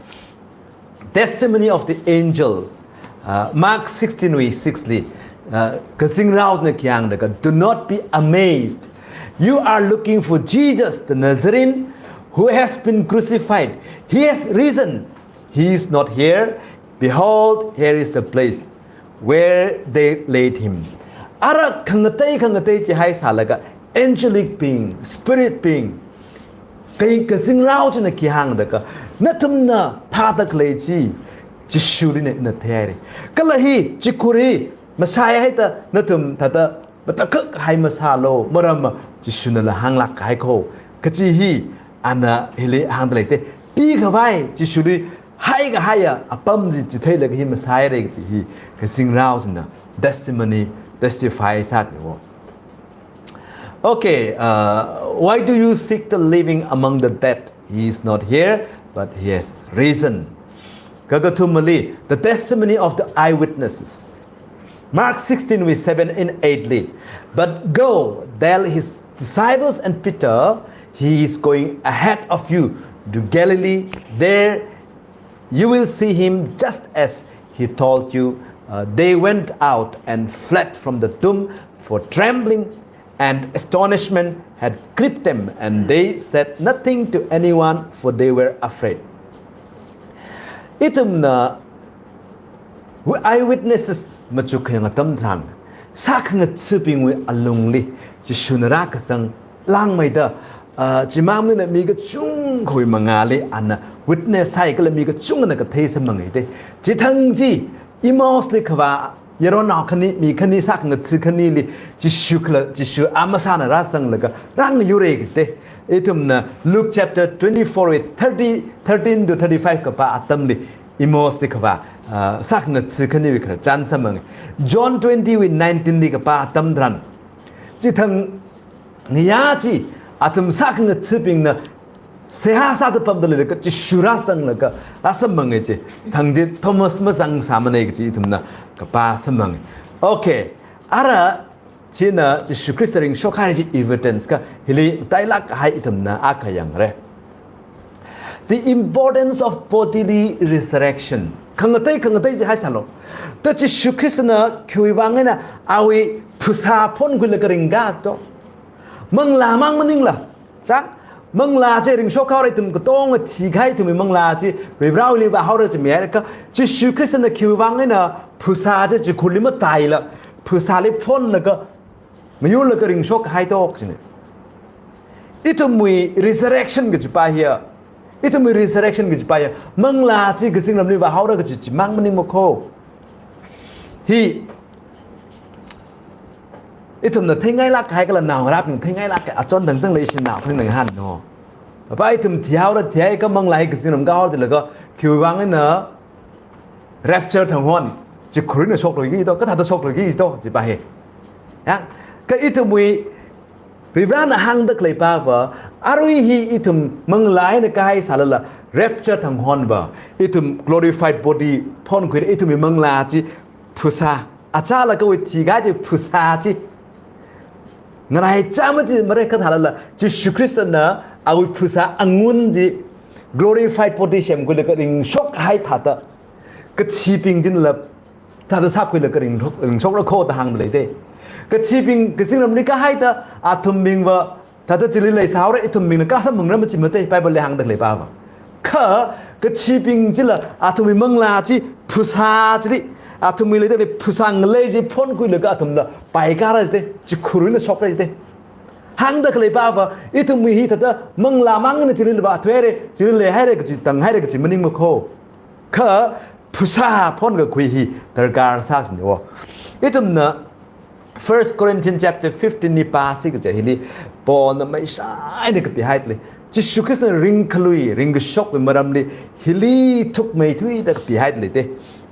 Testimony of the angels. Uh, Mark sixteen wui six li, uh, kazingraona khi hāngda, "Do not be amazed. You are looking for Jesus the Nazarene who has been crucified. He has risen. He is not here. Behold, here is the place where they laid him." Ara khangatei khangatei chihaisālaga, angelic being, spirit being, kai kazingrao china khi hāngda kha, nathumna phāda khalei chi, Jishulina ina theihaira. Kala hi chikhur hi masai haida nathum thāda matakhak hai masālu, maramva Jishunalu hānglak kahai ko. Kaji hi ana hili hāngda leite. Pikhavai Jishuli haikahaiya apam chi chitheilaga hi masāhaira kaji hi kazingrao china testimony, testify sāki wo. Okay, uh, "Why do you seek the living among the dead? He is not here, but he has risen." Kakathumali, the testimony of the eyewitnesses. Mark sixteen wui seven and eight li, "But go, tell his disciples and Peter, he is going ahead of you to Galilee. There you will see him just as he told you." Uh, they went out and fled from the tomb, for trembling and astonishment had gripped them, and they said nothing to anyone, for they were afraid. Ithumna eyewitnesses machuk khayang atam tharan, sākhangathabingwui alungli Jishuna rākasang langmeida, ah, chimang maningla mi kachungkhawui mangāli ana witness sāi kala mi kachungana kathei samphangai te. Chithang chi Emmaus li kavā yaronao khani, mi khani, sākhangatha khanili Jishu khala, Jishu amasāna rāzanglaga rāngayura kaji te. Ithumna Luke chapter twenty-four wui thirty, thirteen to thirty-five kapā atamli Emmaus li kavā, ah, sākhangatha khaniwui khararchan samphangai. John twenty wui nineteen li kapā atam tharan, chithang ngayā chi athum sākhangathabingna seihā sāda pamda leilaga Jishu rāzanglaga rāsamphangai chi. Thang chi Thomas mazangsāmana kaji ithumna kapā samphangai. Okay. Ara china Jishu Khrista ringshok kahai chi evidence kha hili tailak kahai ithumna akha yangra. The importance of bodily resurrection. Khangatei khangatei chihaisālu. Ta Jishu Khristana khiwui vang eina awui phasā phonkhuilaga ringkha to. Manglā mang maningla. Chang, manglā chi ringshok haora, ithum katonga thikahai ithumwui manglā chi Varivarāli vāhaora chi mihaira kha, Jishu Khristana khiwui vang eina phasā chi chikhurli mataila, phasāli phonlaga, mayurlaga ringshok kahai to kajina. Ithumwui resurrection kajipa hiya, ithumwui resurrection kajipa hiya, manglā chi kazingramli vāhaora kaji chimang maningmana ko. Hi ithumna theingailak kahai kala naongarābing theingailak kahai, achon thangchang leishinao thang nang han no. Papa ithum thihaora, thihaikha manglā hi kazingram kahaora jilaga, khiwui vang eina Rapture thang hon, chi khuirina shokluiki to, kathāda shokluiki to, chipa hi. Ya, kha ithumwui Varivarana hāngda khalei pava, arui hi ithum manglā eina kahai sālala, rapture thang honva, ithum glorified body phonkhuida ithumwui manglā chi phasā, achālakhawui thikahai chi phasā chi ngaraichā mati mara, kathālala, Jishu Khristana awui phasā angun chi glorified body semkhuilaga ringshok kahai thāda, kathibing chila thāda sākhuilaga ringshok, ringshokra kho da hāngda lei te. Kathibing kazingramli kahaida athumbingva thāda chili leisāhaora, ithumbingna kasāmhangra machi mate, Bible li hāngda khalei pava. Kha kathibing chila athumwui manglā chi phasā chili, athumwui leida khalei phasā ngalei chi phonkhuilaga athumla paikara jite, chi khuirina shokra jite. Hāngda khalei pava, ithumwui hi thāda manglā mang eina chili leiva thuihaira, chili leihaira kaji, tanghaira kaji maningma kho. Kha phasā phonkakhui hi darkar sāsine wo. Ithumna First Corinthians chapter fifteen li pāsi kaja hili Paulna maisai eina kapihaida lei. Jishu Khristana ringkhalui, ringkashok maramli hili thukmeithuida kapihaida lei te.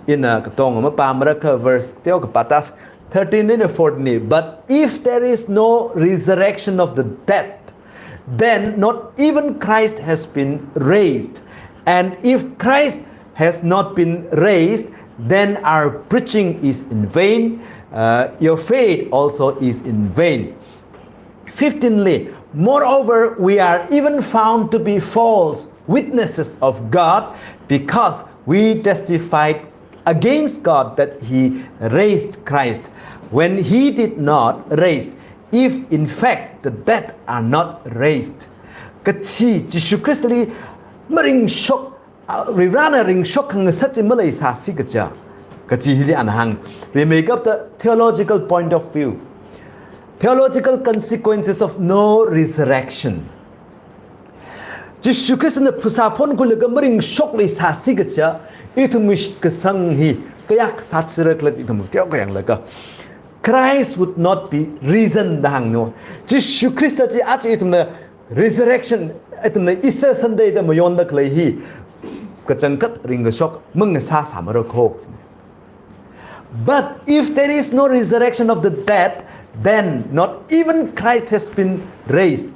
Ina katonga mapāmara kha verse teo kapā tas, thirteen eina fourteen li. But if there is no resurrection of the dead, then not even Christ has been raised. And if Christ has not been raised, then our preaching is in vain, uh, your faith also is in vain. Fifteen li, moreover, we are even found to be false witnesses of God, because we testified against God that he raised Christ when he did not raise, if in fact the dead are not raised. Kachi Jishu Khristali maringshok, ah, Varivarana ringshok khangasak chi maleisāsi kaja, kachi hili ana hāng. Rimeikapta theological point of view. Theological consequences of no resurrection. Jishu Khristana phasā phonkhuilaga maringshok leisāsi kaja, ithumwui shitkasang hi kayākha sāchira khala ithum teokha yanglaga, Christ would not be risen da hāngno. Jishu Khrista chi aja ithumna resurrection, ithumna Easter Sunday da mayonda khalei hi kachangkhat ringkashok mangasā sāmara kho. But if there is no resurrection of the dead, then not even Christ has been raised.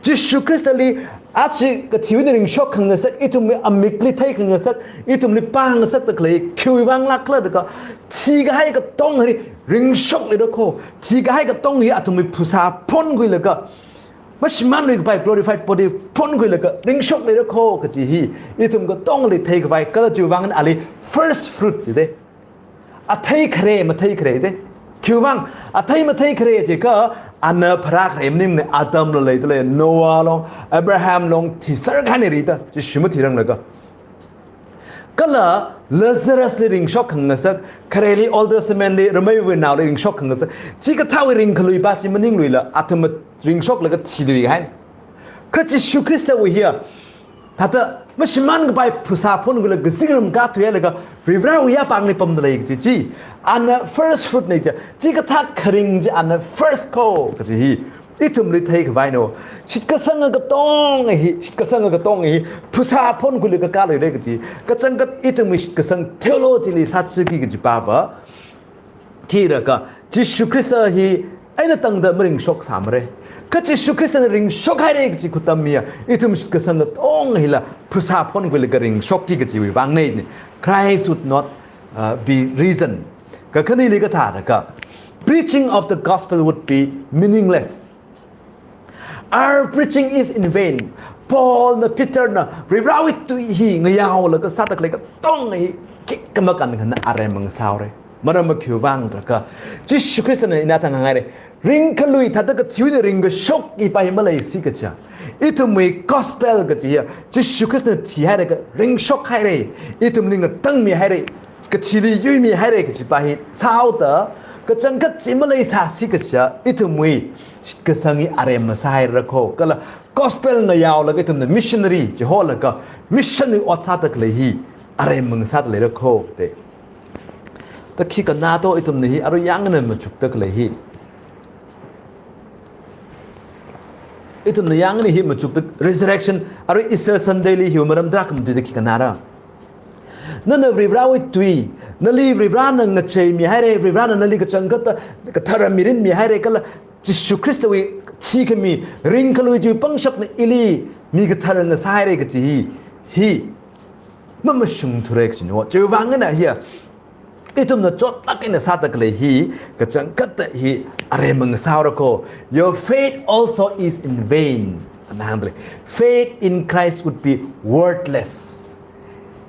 Jishu Khristali aja kathiwui eina ringshok khangasak, ithumwui amikli thei khangasak, ithumli pāngasakta khalei khiwui vang lākhala da kha, thikahai katonga hi ringshok leira kho, thikahai katonga hi athumwui phasā phonkhuilaga, mashimānluikapai glorified body phonkhuilaga ringshok leira kho kachi hi ithum katongali theikhavai kala chiwui vang ali first fruit jite. Athei khare, mathei khare jite. Khiwui vang athei mathei khare jiakha, ana pharākhare maningmana, Adamla leida lei, Noah long, Abraham long thiser khanirida, Jishu mathiranglaga. Kala Lazarusli ringshok khangasak, khareli Old Testament li rameiwui naoli ringshok khangasak, chikathāwui ringkhalui pa chi maningluila, athum ringshok laga thiluihaina. Kha Jishu Khristawui hiya, thāda mashimānkapai phasā phonkhuilaga kazingram kathuihailaga, Varivarawui yāpāngli pamda lei kaji chi, ana first fruit na kaja, chikathā kharing chi ana first kho kaji hi ithumli theikhavaino. Shitkasanga katonga hi, shitkasanga katonga hi phasā phonkhuilaga kaluira kaji, kachangkhat ithumwui shitkasang theology li sāchiki kaji pava, khi rakha, Jishu Khrista hi eina tangda maringshok sāmara. Kha Jishu Khristana ringshok haira kaji khutam hiya, ithum shitkasanga katonga hila phasā phonkhuilaga ringshokki kajiwui vangna. Christ would not, uh, be risen. Kakhaneli kathā rakha, preaching of the gospel would be meaningless. Our preaching is in vain. Paulna, Peterna, Varivarawui tui hi ngayaolaga sāda khalei katonga hi khikha makān khana aremma ngasāhaora. Maram makhiwui vang rakha, Jishu Khristana ina thang hānghaira, ringkhalui thāda kathiwui eina ringkashok hi pa hi maleisi kaja. Ithumwui gospel kaji hiya, Jishu Khristana thihaira kha ringshok haira, ithumli ngatangmihaira, kathili yuimihaira kaji pa hi sāhaoda, kachangkhat chi maleisāsi kaja, ithumwui shitkasang hi aremma sāhaira kho, kala gospel ngayaolaga ithumna missionary chiholaga, mission wui ot sāda khalei hi aremma ngasāda leira kho te. Da khikha nato ithumna hi arui yangna machukda khalei hi. Ithumna yangna hi machukda resurrection, arui Easter Sunday li hiwui maram drakham tuida khikha nara. Nana Varivarāwui tui, nali Varivarāna ngacheimihaira, Varivarāna nali kachangkhatta kathara mirin mihaira, kala Jishu Khristawui thikhami, ringkhalui chiwui pangshapna ili mi kathara ngasāhaira kaji hi, hi mamashungthura kajina. Chiwui vang eina hiya, ithumna chotlāk eina sāda khalei hi, kachangkhatta hi aremma ngasāhaora kho. Your faith also is in vain. Ana hāngda lei. Faith in Christ would be worthless.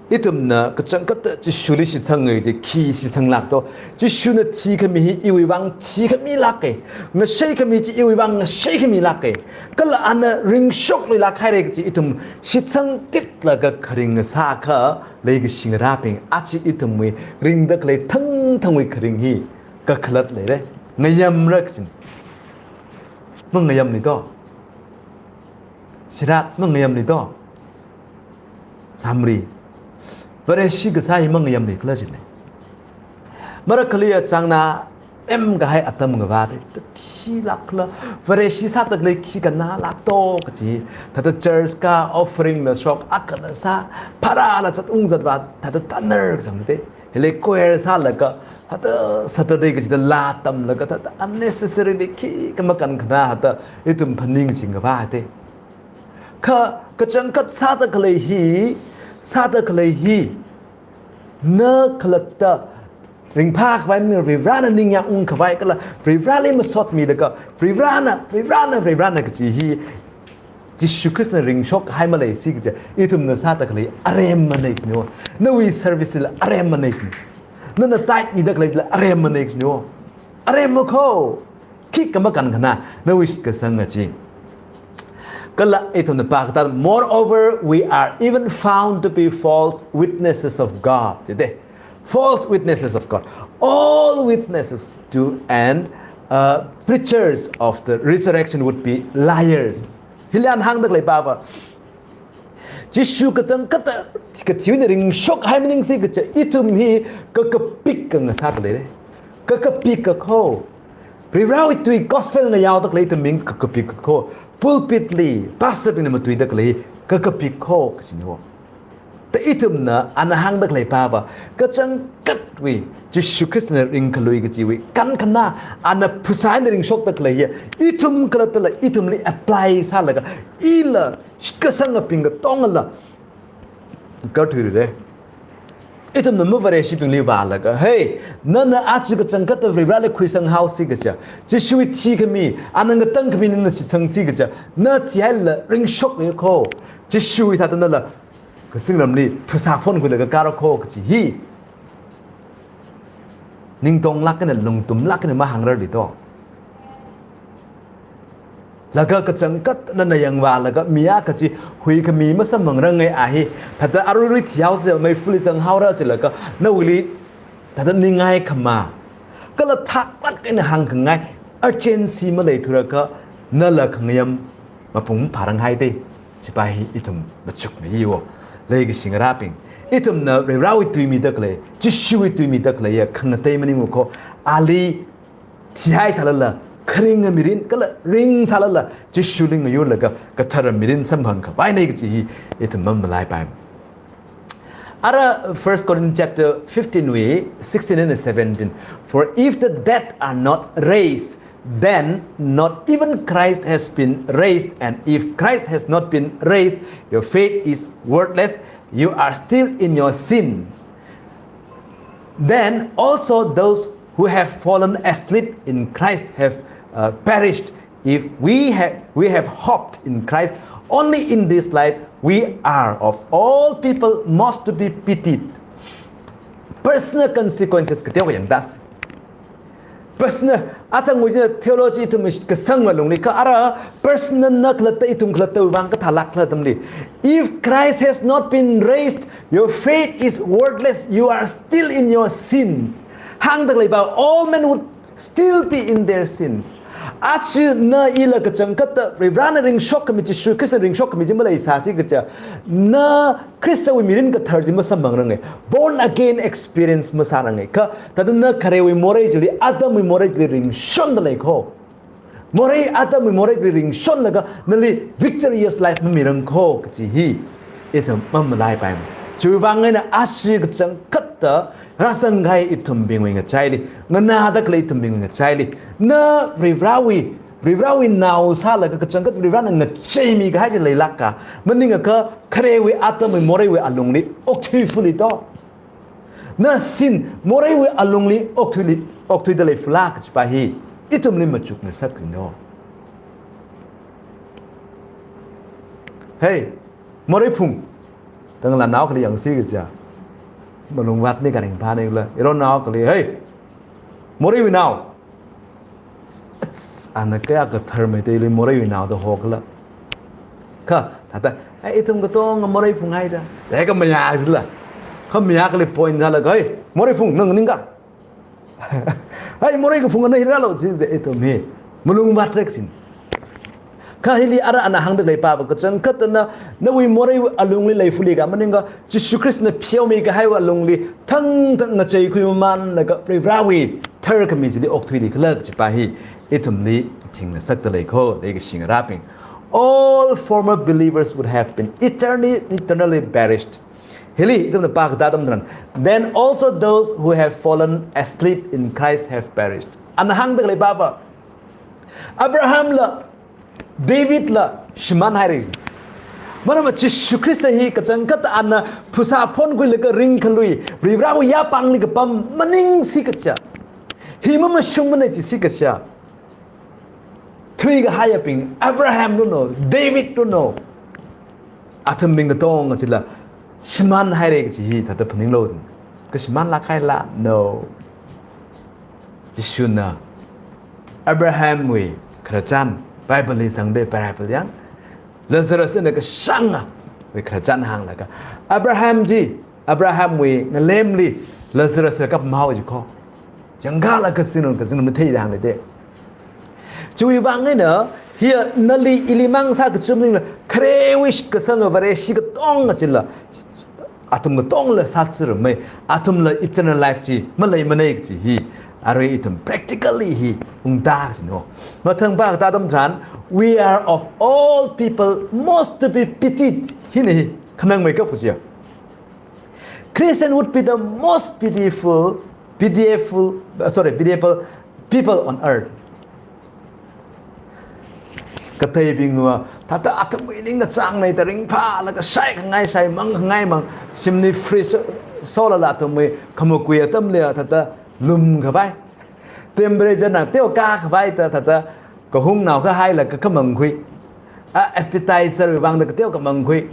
Ithumna kachangkhatta Jishuli shitsangngai chi khi shitsanglāk to. Jishuna thikhami hi iwui vang thikhamilāka. Ngasheikhami chi iwui vang ngasheikhami lāka. Kala ana ringshokluilāk haira kaji ithum shitsangtitlaga kharing ngasākha, leikashi ngarābing, aja ithumwui ringda khalei thangthangwui kharing hi kakhalat leira. Ngayamra kajina. Mangayamli to. Shirat mangayamli to. Samri. Vareshi kasā hi mangayamli khala jina. Marakhali achangna em kahai atam ngavāda, thilāk khala, Vareshi sāda khalei khi kannalāk to kaji. Thāda church kā, offering la shok, akha la sā, pharāla zat ung zatvā, thāda tanar kachang te. Hili choir sālaga, thāda Saturday kachida laa tamlaga, thāda unnecessarily khikha makankhana thāda ithum phaning chingkhavā te. Kha kachangkhat sāda khalei hi, sāda khalei hi, na khalatta ringphākhavai maningla Varivarāna ningyāng ungkhavai kala Varivarāli masotmilaga, Varivarāna, Varivarāna, Varivarāna kaji hi, Jishu Khristana ringshok kahai maleisi kaja, ithumna sāda khalei aremmanei jina. Nawui service la aremmanei jina. Nana tithe mida khaleila aremmanei jina. Aremma kho. Khikha makankhana, nawui shitkasanga chi. Kala ithumna pākatā, moreover, we are even found to be false witnesses of God. Jide. False witnesses of God. All witnesses to and, uh, preachers of the resurrection would be liars. Hili ana hāngda khalei pava. Jishu kachangkhatta kathiwui eina ringshok kahai maningsi kaja, ithum hi kakapik khangasā leira. Kakapik kakho. Varivarāwui tui gospel ngayaoda khalei ithum mi kakapik kakho. Pulpit li, pastor bingna matuida khalei kakapik kho kajina. Thāda ithumna ana hāngda khalei pava, kachangkhatwui Jishu Khristana ringkhalui kajiwui kankhana, ana phasā eina ringshokda khalei hi, ithum khalattala ithumli apply sālaga, ila shitkasangabing katongala karthuirira. Ithumna mavareshibingli vālaga, hey, nana aja kachangkhatta Varivarāli khuisanghaosi kaja, Jishuwui thikhami, ana ngatangkhami nana shitsangsi kaja, na thihailala ringshokra kho. Jishuwui thāda nala kazingramli phasā phonkhuilaga kāra kho kaji hi. Ningtonglāk eina, lungtumlāk eina mahāngrarli to. Laga kachangkhat nana yangvālaga mi akha chi huikhami masamphangranga a hi, thāda aruirui thihaosi, meifali zanghaora jilaga, nawuili thāda ningai khama. Kala thaklāk eina hāngkhangai urgency maleithurakha, nala khangayam mapung maphāranghaite. Chipa hi ithum machukmeiwo. Leikashi ngarābing, ithumna Varivarāwui tui mida khalei, Jishuwui tui mida khaleiya khangatei maningmana kho. Ali thihaisālala, kharinga mirin, kala ringsālala, Jishuli ngayurlaga kathara mirin samphangkhavainei kaji hi ithum mamalaipai. Ara First Corinthians chapter fifteen wui sixteen and seventeen. For if the dead are not raised, then not even Christ has been raised. And if Christ has not been raised, your faith is worthless. You are still in your sins. Then also those who have fallen asleep in Christ have, uh, perished. If we have, we have hoped in Christ only in this life, we are of all people most to be pitied. Personal consequences kateokha yangtase. Personal, athang wuji theology ithum kasang malungli kha ara personal na khalatta ithum khalattawui vang kathālāk khala atamli. If Christ has not been raised, your faith is worthless. You are still in your sins. Hāngda khaleiva, all men would still be in their sins. Aja na ila kachangkhatta Varivarāna ringshokkhami, Jishu Khristana ringshokkhami chi maleisāsi kaja, na Khristawui mirin kathar chi masamphangranga. Born again experience masāranga. Kha thāda na kharewui morei chili, Adamwui morei chili ringshonda lei kho. Morei, Adamwui morei chili ringshonlaga nali victorious life mamirang kho kaji hi ithum mamalaipai. Chiwui vang eina ashi kachangkhatta rāzang kahai ithumbingwui ngachaili, nganāda khalei ithumbingwui ngachaili, na Varivarāwui, Varivarāwui nao sālaga kachangkhat Varivarāna ngacheimi kahai chi leilāka, maningakha kharewui atamwui moreiwui alungli okthui fuli to. Na sin moreiwui alungli okthuili, okthuida lei fula kachipa hi ithumli machukngasak kajino. Hey, morei phung. Tangla nao kali yangsi kaja. Malung vatni karing phani la. Iro nao kali, hey. Moreiwui nao. Ana kayākha tharmei teili moreiwui nao da hokla. Kha, thāda, ai, ithum katonga morei phung haida. Sai kha mayā jila. Kha mayā kali point sālaga, hey, morei phung nang ningka. Hai, morei kaphung ana hiralo, chi, chi, ithum hi. Malung vat rek sin. Kha hili ara ana hāngda leipava kachangkhatta na, nawui moreiwui alungli lei fuli ka, maningakha Jishu Khristana pheomi kahaiwui alungli, thangthang ngacheikhui mamānlaga Varivarāwui tharkhami chili okthuili khala kachipa hi, ithumli thingngasakta lei ko, leikashi ngarābing. All former believers would have been eternally, eternally perished. Hili, ithumna pākatā atam tharan, then also those who have fallen asleep in Christ have perished. Ana hāngda leipava, Abraham la, David la, shimān haira. Marama Jishu Khrista hi kachangkhat ana phasā phonkhuilaga ringkhalui, Varivarāwui yāpāngli kapam maningsi kaja. Hi mamashungmanei chisi kaja. Thuikahaiyabing, Abraham luno, David luno. Athumbing katonga chila, shimān haira kachi hi thāda phaninglo. Kashimānlāk haila, no. Jishuna, Abrahamwui khararchan, Bible li zangda parable yang, Lazarus na kashāngawui khararchan hānglaga. Abraham chi, Abrahamwui ngalemli Lazarus la kapmahao jiko. Yangkala kazingrong, kazingrong matheida hāngda te. Chiwui vang eina, hiya nali ili mang sākachum maningla, kharewui shitkasanga Vareshi katonga chila, athum katongla sāzarmei, athumla eternal life chi maleimanei kachi hi, arui ithum practically hi ungda kajino. Mathang pākatā atam tharan, we are of all people most to be pitied. Hina hi, khanangmeikap kajiya. Christian would be the most pitiful, pitiable, uh, sorry, pitiable people on earth. Katheibingva, thāda athumwui ningkachāng nei da ringphālaga shaikhangai shai, mangkhangai mang, shimli free so, solala athumwui khamakui atamli thāda lumkhavai. Temperature na teokha khavai da thāda kahung naokha hailaga khamangkhui. A appetizer vangda kateokha mangkhui.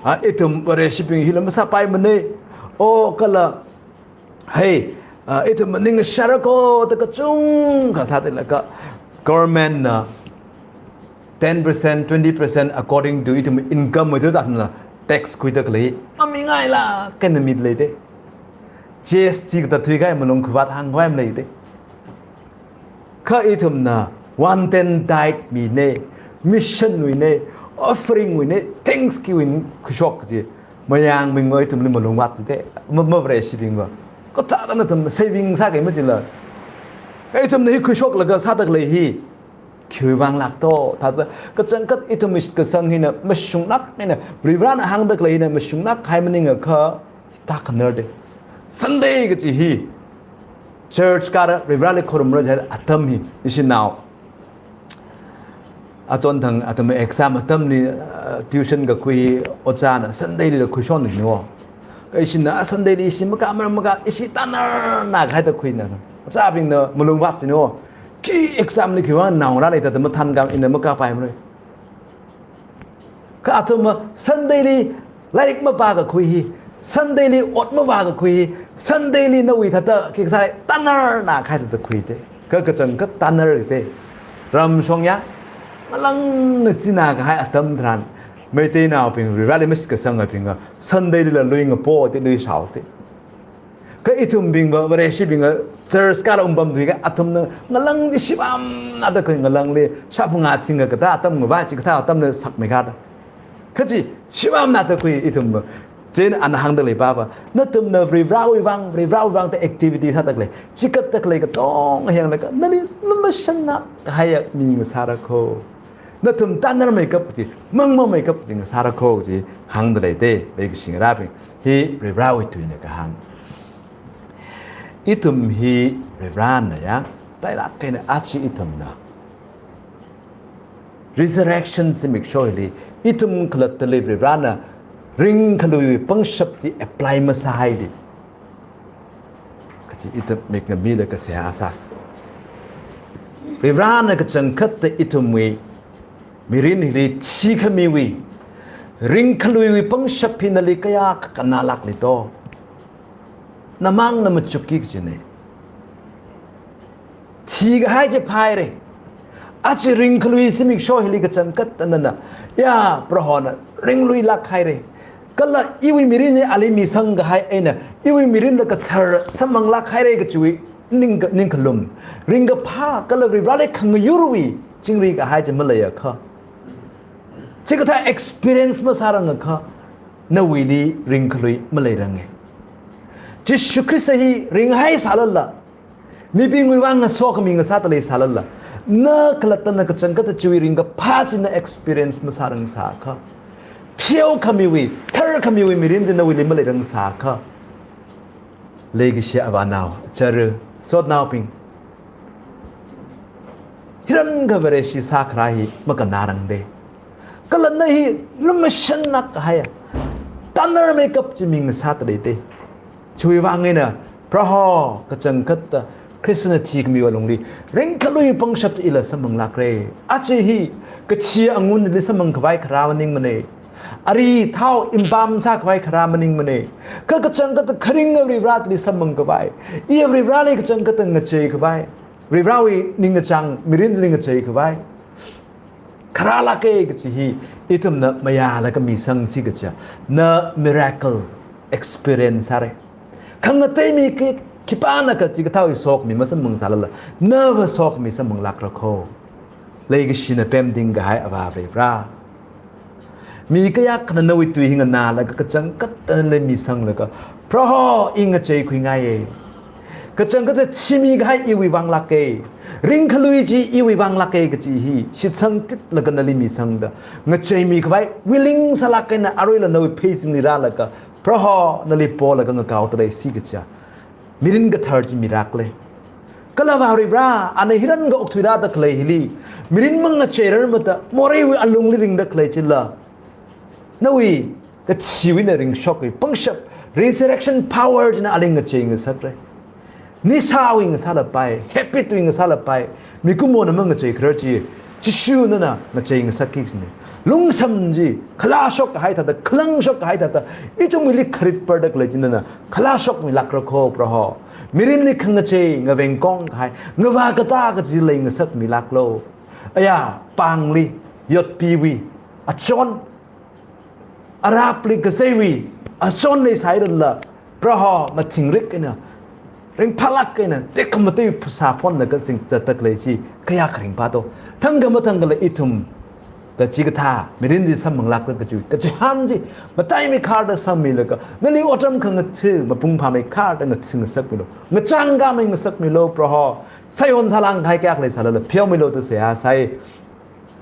A ithum Vareshibing hila masāpaimanei. O kala, hey, a, ithum maningshara ko da kachungkha sāda leilaga government na ten percent, twenty percent according to ithum income wui thāda athumna tax khuida khalei. Mamingailāk eina mida lei te. G S T kathā thuikahai malung khuivāt hāngkhavai malei te. Kha ithumna one tenth tithe minei, mission wuinei, offering wuinei, thanksgiving khuishok chi. Mayangbingva ithumli malung vat chi te, ma, mavareshibingva. Kathāda nathum saving sākei machila. Kha ithumna hi khuishoklaga sāda khalei hi. Khiwui vanglāk to, thāda kachangkhat ithumwui shitkasang hina mashunglāk eina, Varivarāna hāngda khalei hina mashunglāk kahai maningakha, hithā khanar de. Sunday kachi hi, church kāra, Varivarāli khorumra jihai atam hi, ishi nao. Achonthang atam exam atamli, uh, tuition kakhui hi, ojāna Sunday lila khuishon jino. Kha ishina Sunday li ishi makā, mara makā, ishi tanarna kahaida khuina. Ojābingna malung vat jino. Khi exam li khiwui vang naongarā leida da mathānkam ina makāpaimarei. Kha athumva Sunday li lairik mapākakhui hi, Sunday li ot mavākakhui hi, Sunday li nawui thāda khi kasā tanarna kahaida khui te. Kha kachangkhat tanar te. Ramshong ya, ngalang ngachina kahai atam tharan, Meiteinaobing, Varivarāli mashitkasangabingva, Sunday lila lui ngapo te, lui shao te. Kha ithumbingva, Vareshibingva, church kāra ungpam thuikha, athumna ngalang chi shipamna da khui, ngalangli, shāphangā thingkha kathā atam ngavā chi kathā atamna sakmeikha da. Kha chi, shipamna da khui ithumva. Chieina ana hāngda leipava, nathumna Varivarāwui vang, Varivarāwui vang da activity sāda khalei, chikatda khalei katonga yanglaga, nali lumashanga kahaiya mi ngasāra ko. Nathum tanarmeikap chi, mangmameikap chi ngasāra kho chi hāngda leite, leikashi ngarābing. Hi Varivarāwui tuina kahāng. Ithum hi Varivarāna ya, tailāk eina aja ithumna resurrection zimiksho hili, ithum khalattali Varivarāna ringkhaluiwui pangshap chi apply masāhaili kaji ithum mik ngamida kasā asas. Varivarāna kachangkhatta ithumwui mirin hili thikhamiwui, ringkhaluiwui pangshap hi nali kayākha kannālākli to. Namang na machukki kajina. Thikahai chi phāhaira. Aja ringkhalui zimiksho hili kachangkhatta nana, ya, Prohona ringluilāk haira. Kala iwui mirinli ali misangkahai eina, iwui mirinla kathar samphanglāk haira kajiwui ning, ningkhalum, ringkaphā kala Varivarāli khangayurwui chingri kahai chi maleiakha, chikathā experience masārangakha, nawuili ringkhalui maleiranga. Jishu Khrista hi ringhaisālala, mibingwui vang ngasokhami ngasāda leisālala, na khalattana kachangkhatta chiwui ringkaphā chi na experience masārangsāakha, pheokhamiwui, tharkhamiwui mirin chi nawuili maleirangsāakha, leikashi avānao, chara, sotnaobing, hiyākha Vareshi sākharā hi makannārangda. Kala na hi lumashanlāk kahaiya, tanarmeikap chi mi ngasāda leite. Chiwui vang eina, Proho kachangkhatta Khristana thikhamiwui alungli ringkhalui pangshap ila samphanglākra. Aja hi kachi angunli samphangkhavai kharā maningmana. Ari thao impam sākhavai kharā maningmana. Kha kachangkhatta kharinga Varivarāli samphangkhavai, iya Varivarāli kachangkhatta ngacheikhavai, Varivarāwui ningkachāng mirinli ngacheikhavai kharālāka kaji hi ithumna mayālaga misangsi kaja, na miracle experience sāra. Khangatei mi khi, khipānakha chikathāwui sokhami masamphangsālala, nava sokhami samphanglākra kho. Leikashina pemting kahai Avā Varivarā, mi kayākhana nawui tui hi nganālaga kachangkhatta nali misanglaga, Proho, i ngacheikhuingaiya. Kachangkhatta thimi kahai iwui vanglāka. Ringkhalui chi iwui vanglāka kaji hi shitsangtitlaga nali misangda, ngacheimikhavai willing sālāk eina aruila nawui pheisinglila rālaga, Proho nali polaga ngakaoda leisi kaja mirin kathar chi mirakle. Kala Avā Varivarā, ana hiyākha okthuirāda khalei hili, mirin mangacheirarmada moreiwui alungli ringda khalei chila, nawui kachiwui eina ringshokwui pangshap, resurrection power china ali ngacheingasakra. Nishāwui ngasālapai, habit wui ngasālapai, mikumona mangacheikharar chi, Jishu nana ngacheingasakki kajina. Lungsam chi khalāshok kahai thāda, khalangshok kahai thāda, ithumwuili kharit parda khalei chi nana khalāshokmilākra kho Proho. Mirinli khangachei, ngavengkong kahai, ngavā katā kaji leingasakmilāklo. Aya, pāngli, yotpiwui achon, arapli kazeiwui achon leisālala, Proho mathingrik eina, ringphālāk eina, tekhamatei phasā phonlaga singzatda khalei chi kayākha ringphāto. Thangkha mathangkhala ithumda chikathā mirin chi samphanglākra kaji, kachihān chi mataimei kharda sammilaga, nali otram khangatha mapung phāmei kharda ngathangasakmilo. Ngachang kamei ngasakmilo Proho. Sāyon sālāng kahai kayākha leisālala pheomilo da seihā sai.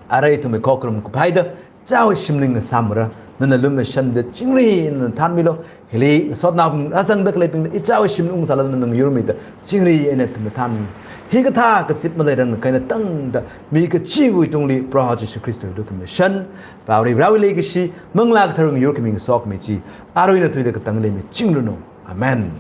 Arui ithumwui khokharum kuphaida, Ichāwui shimli ngasāmara, nana lumashanda chingri eina thanmilo. Hili sotnaobing rāzangda khaleibingna ichāwui shimli ungsālala nana ngayurmida chingri eina ithumli thanmi. Hikathā kazip maleirangna kaina tangda, mi kachiwui tungli Proho Jishu Khristawui lukhamashan, Avā Varivarāwui leikashi, Manglā Kathara ngayurkhami ngasokhami chi, arui eina tuida katangli michingranu. Amen.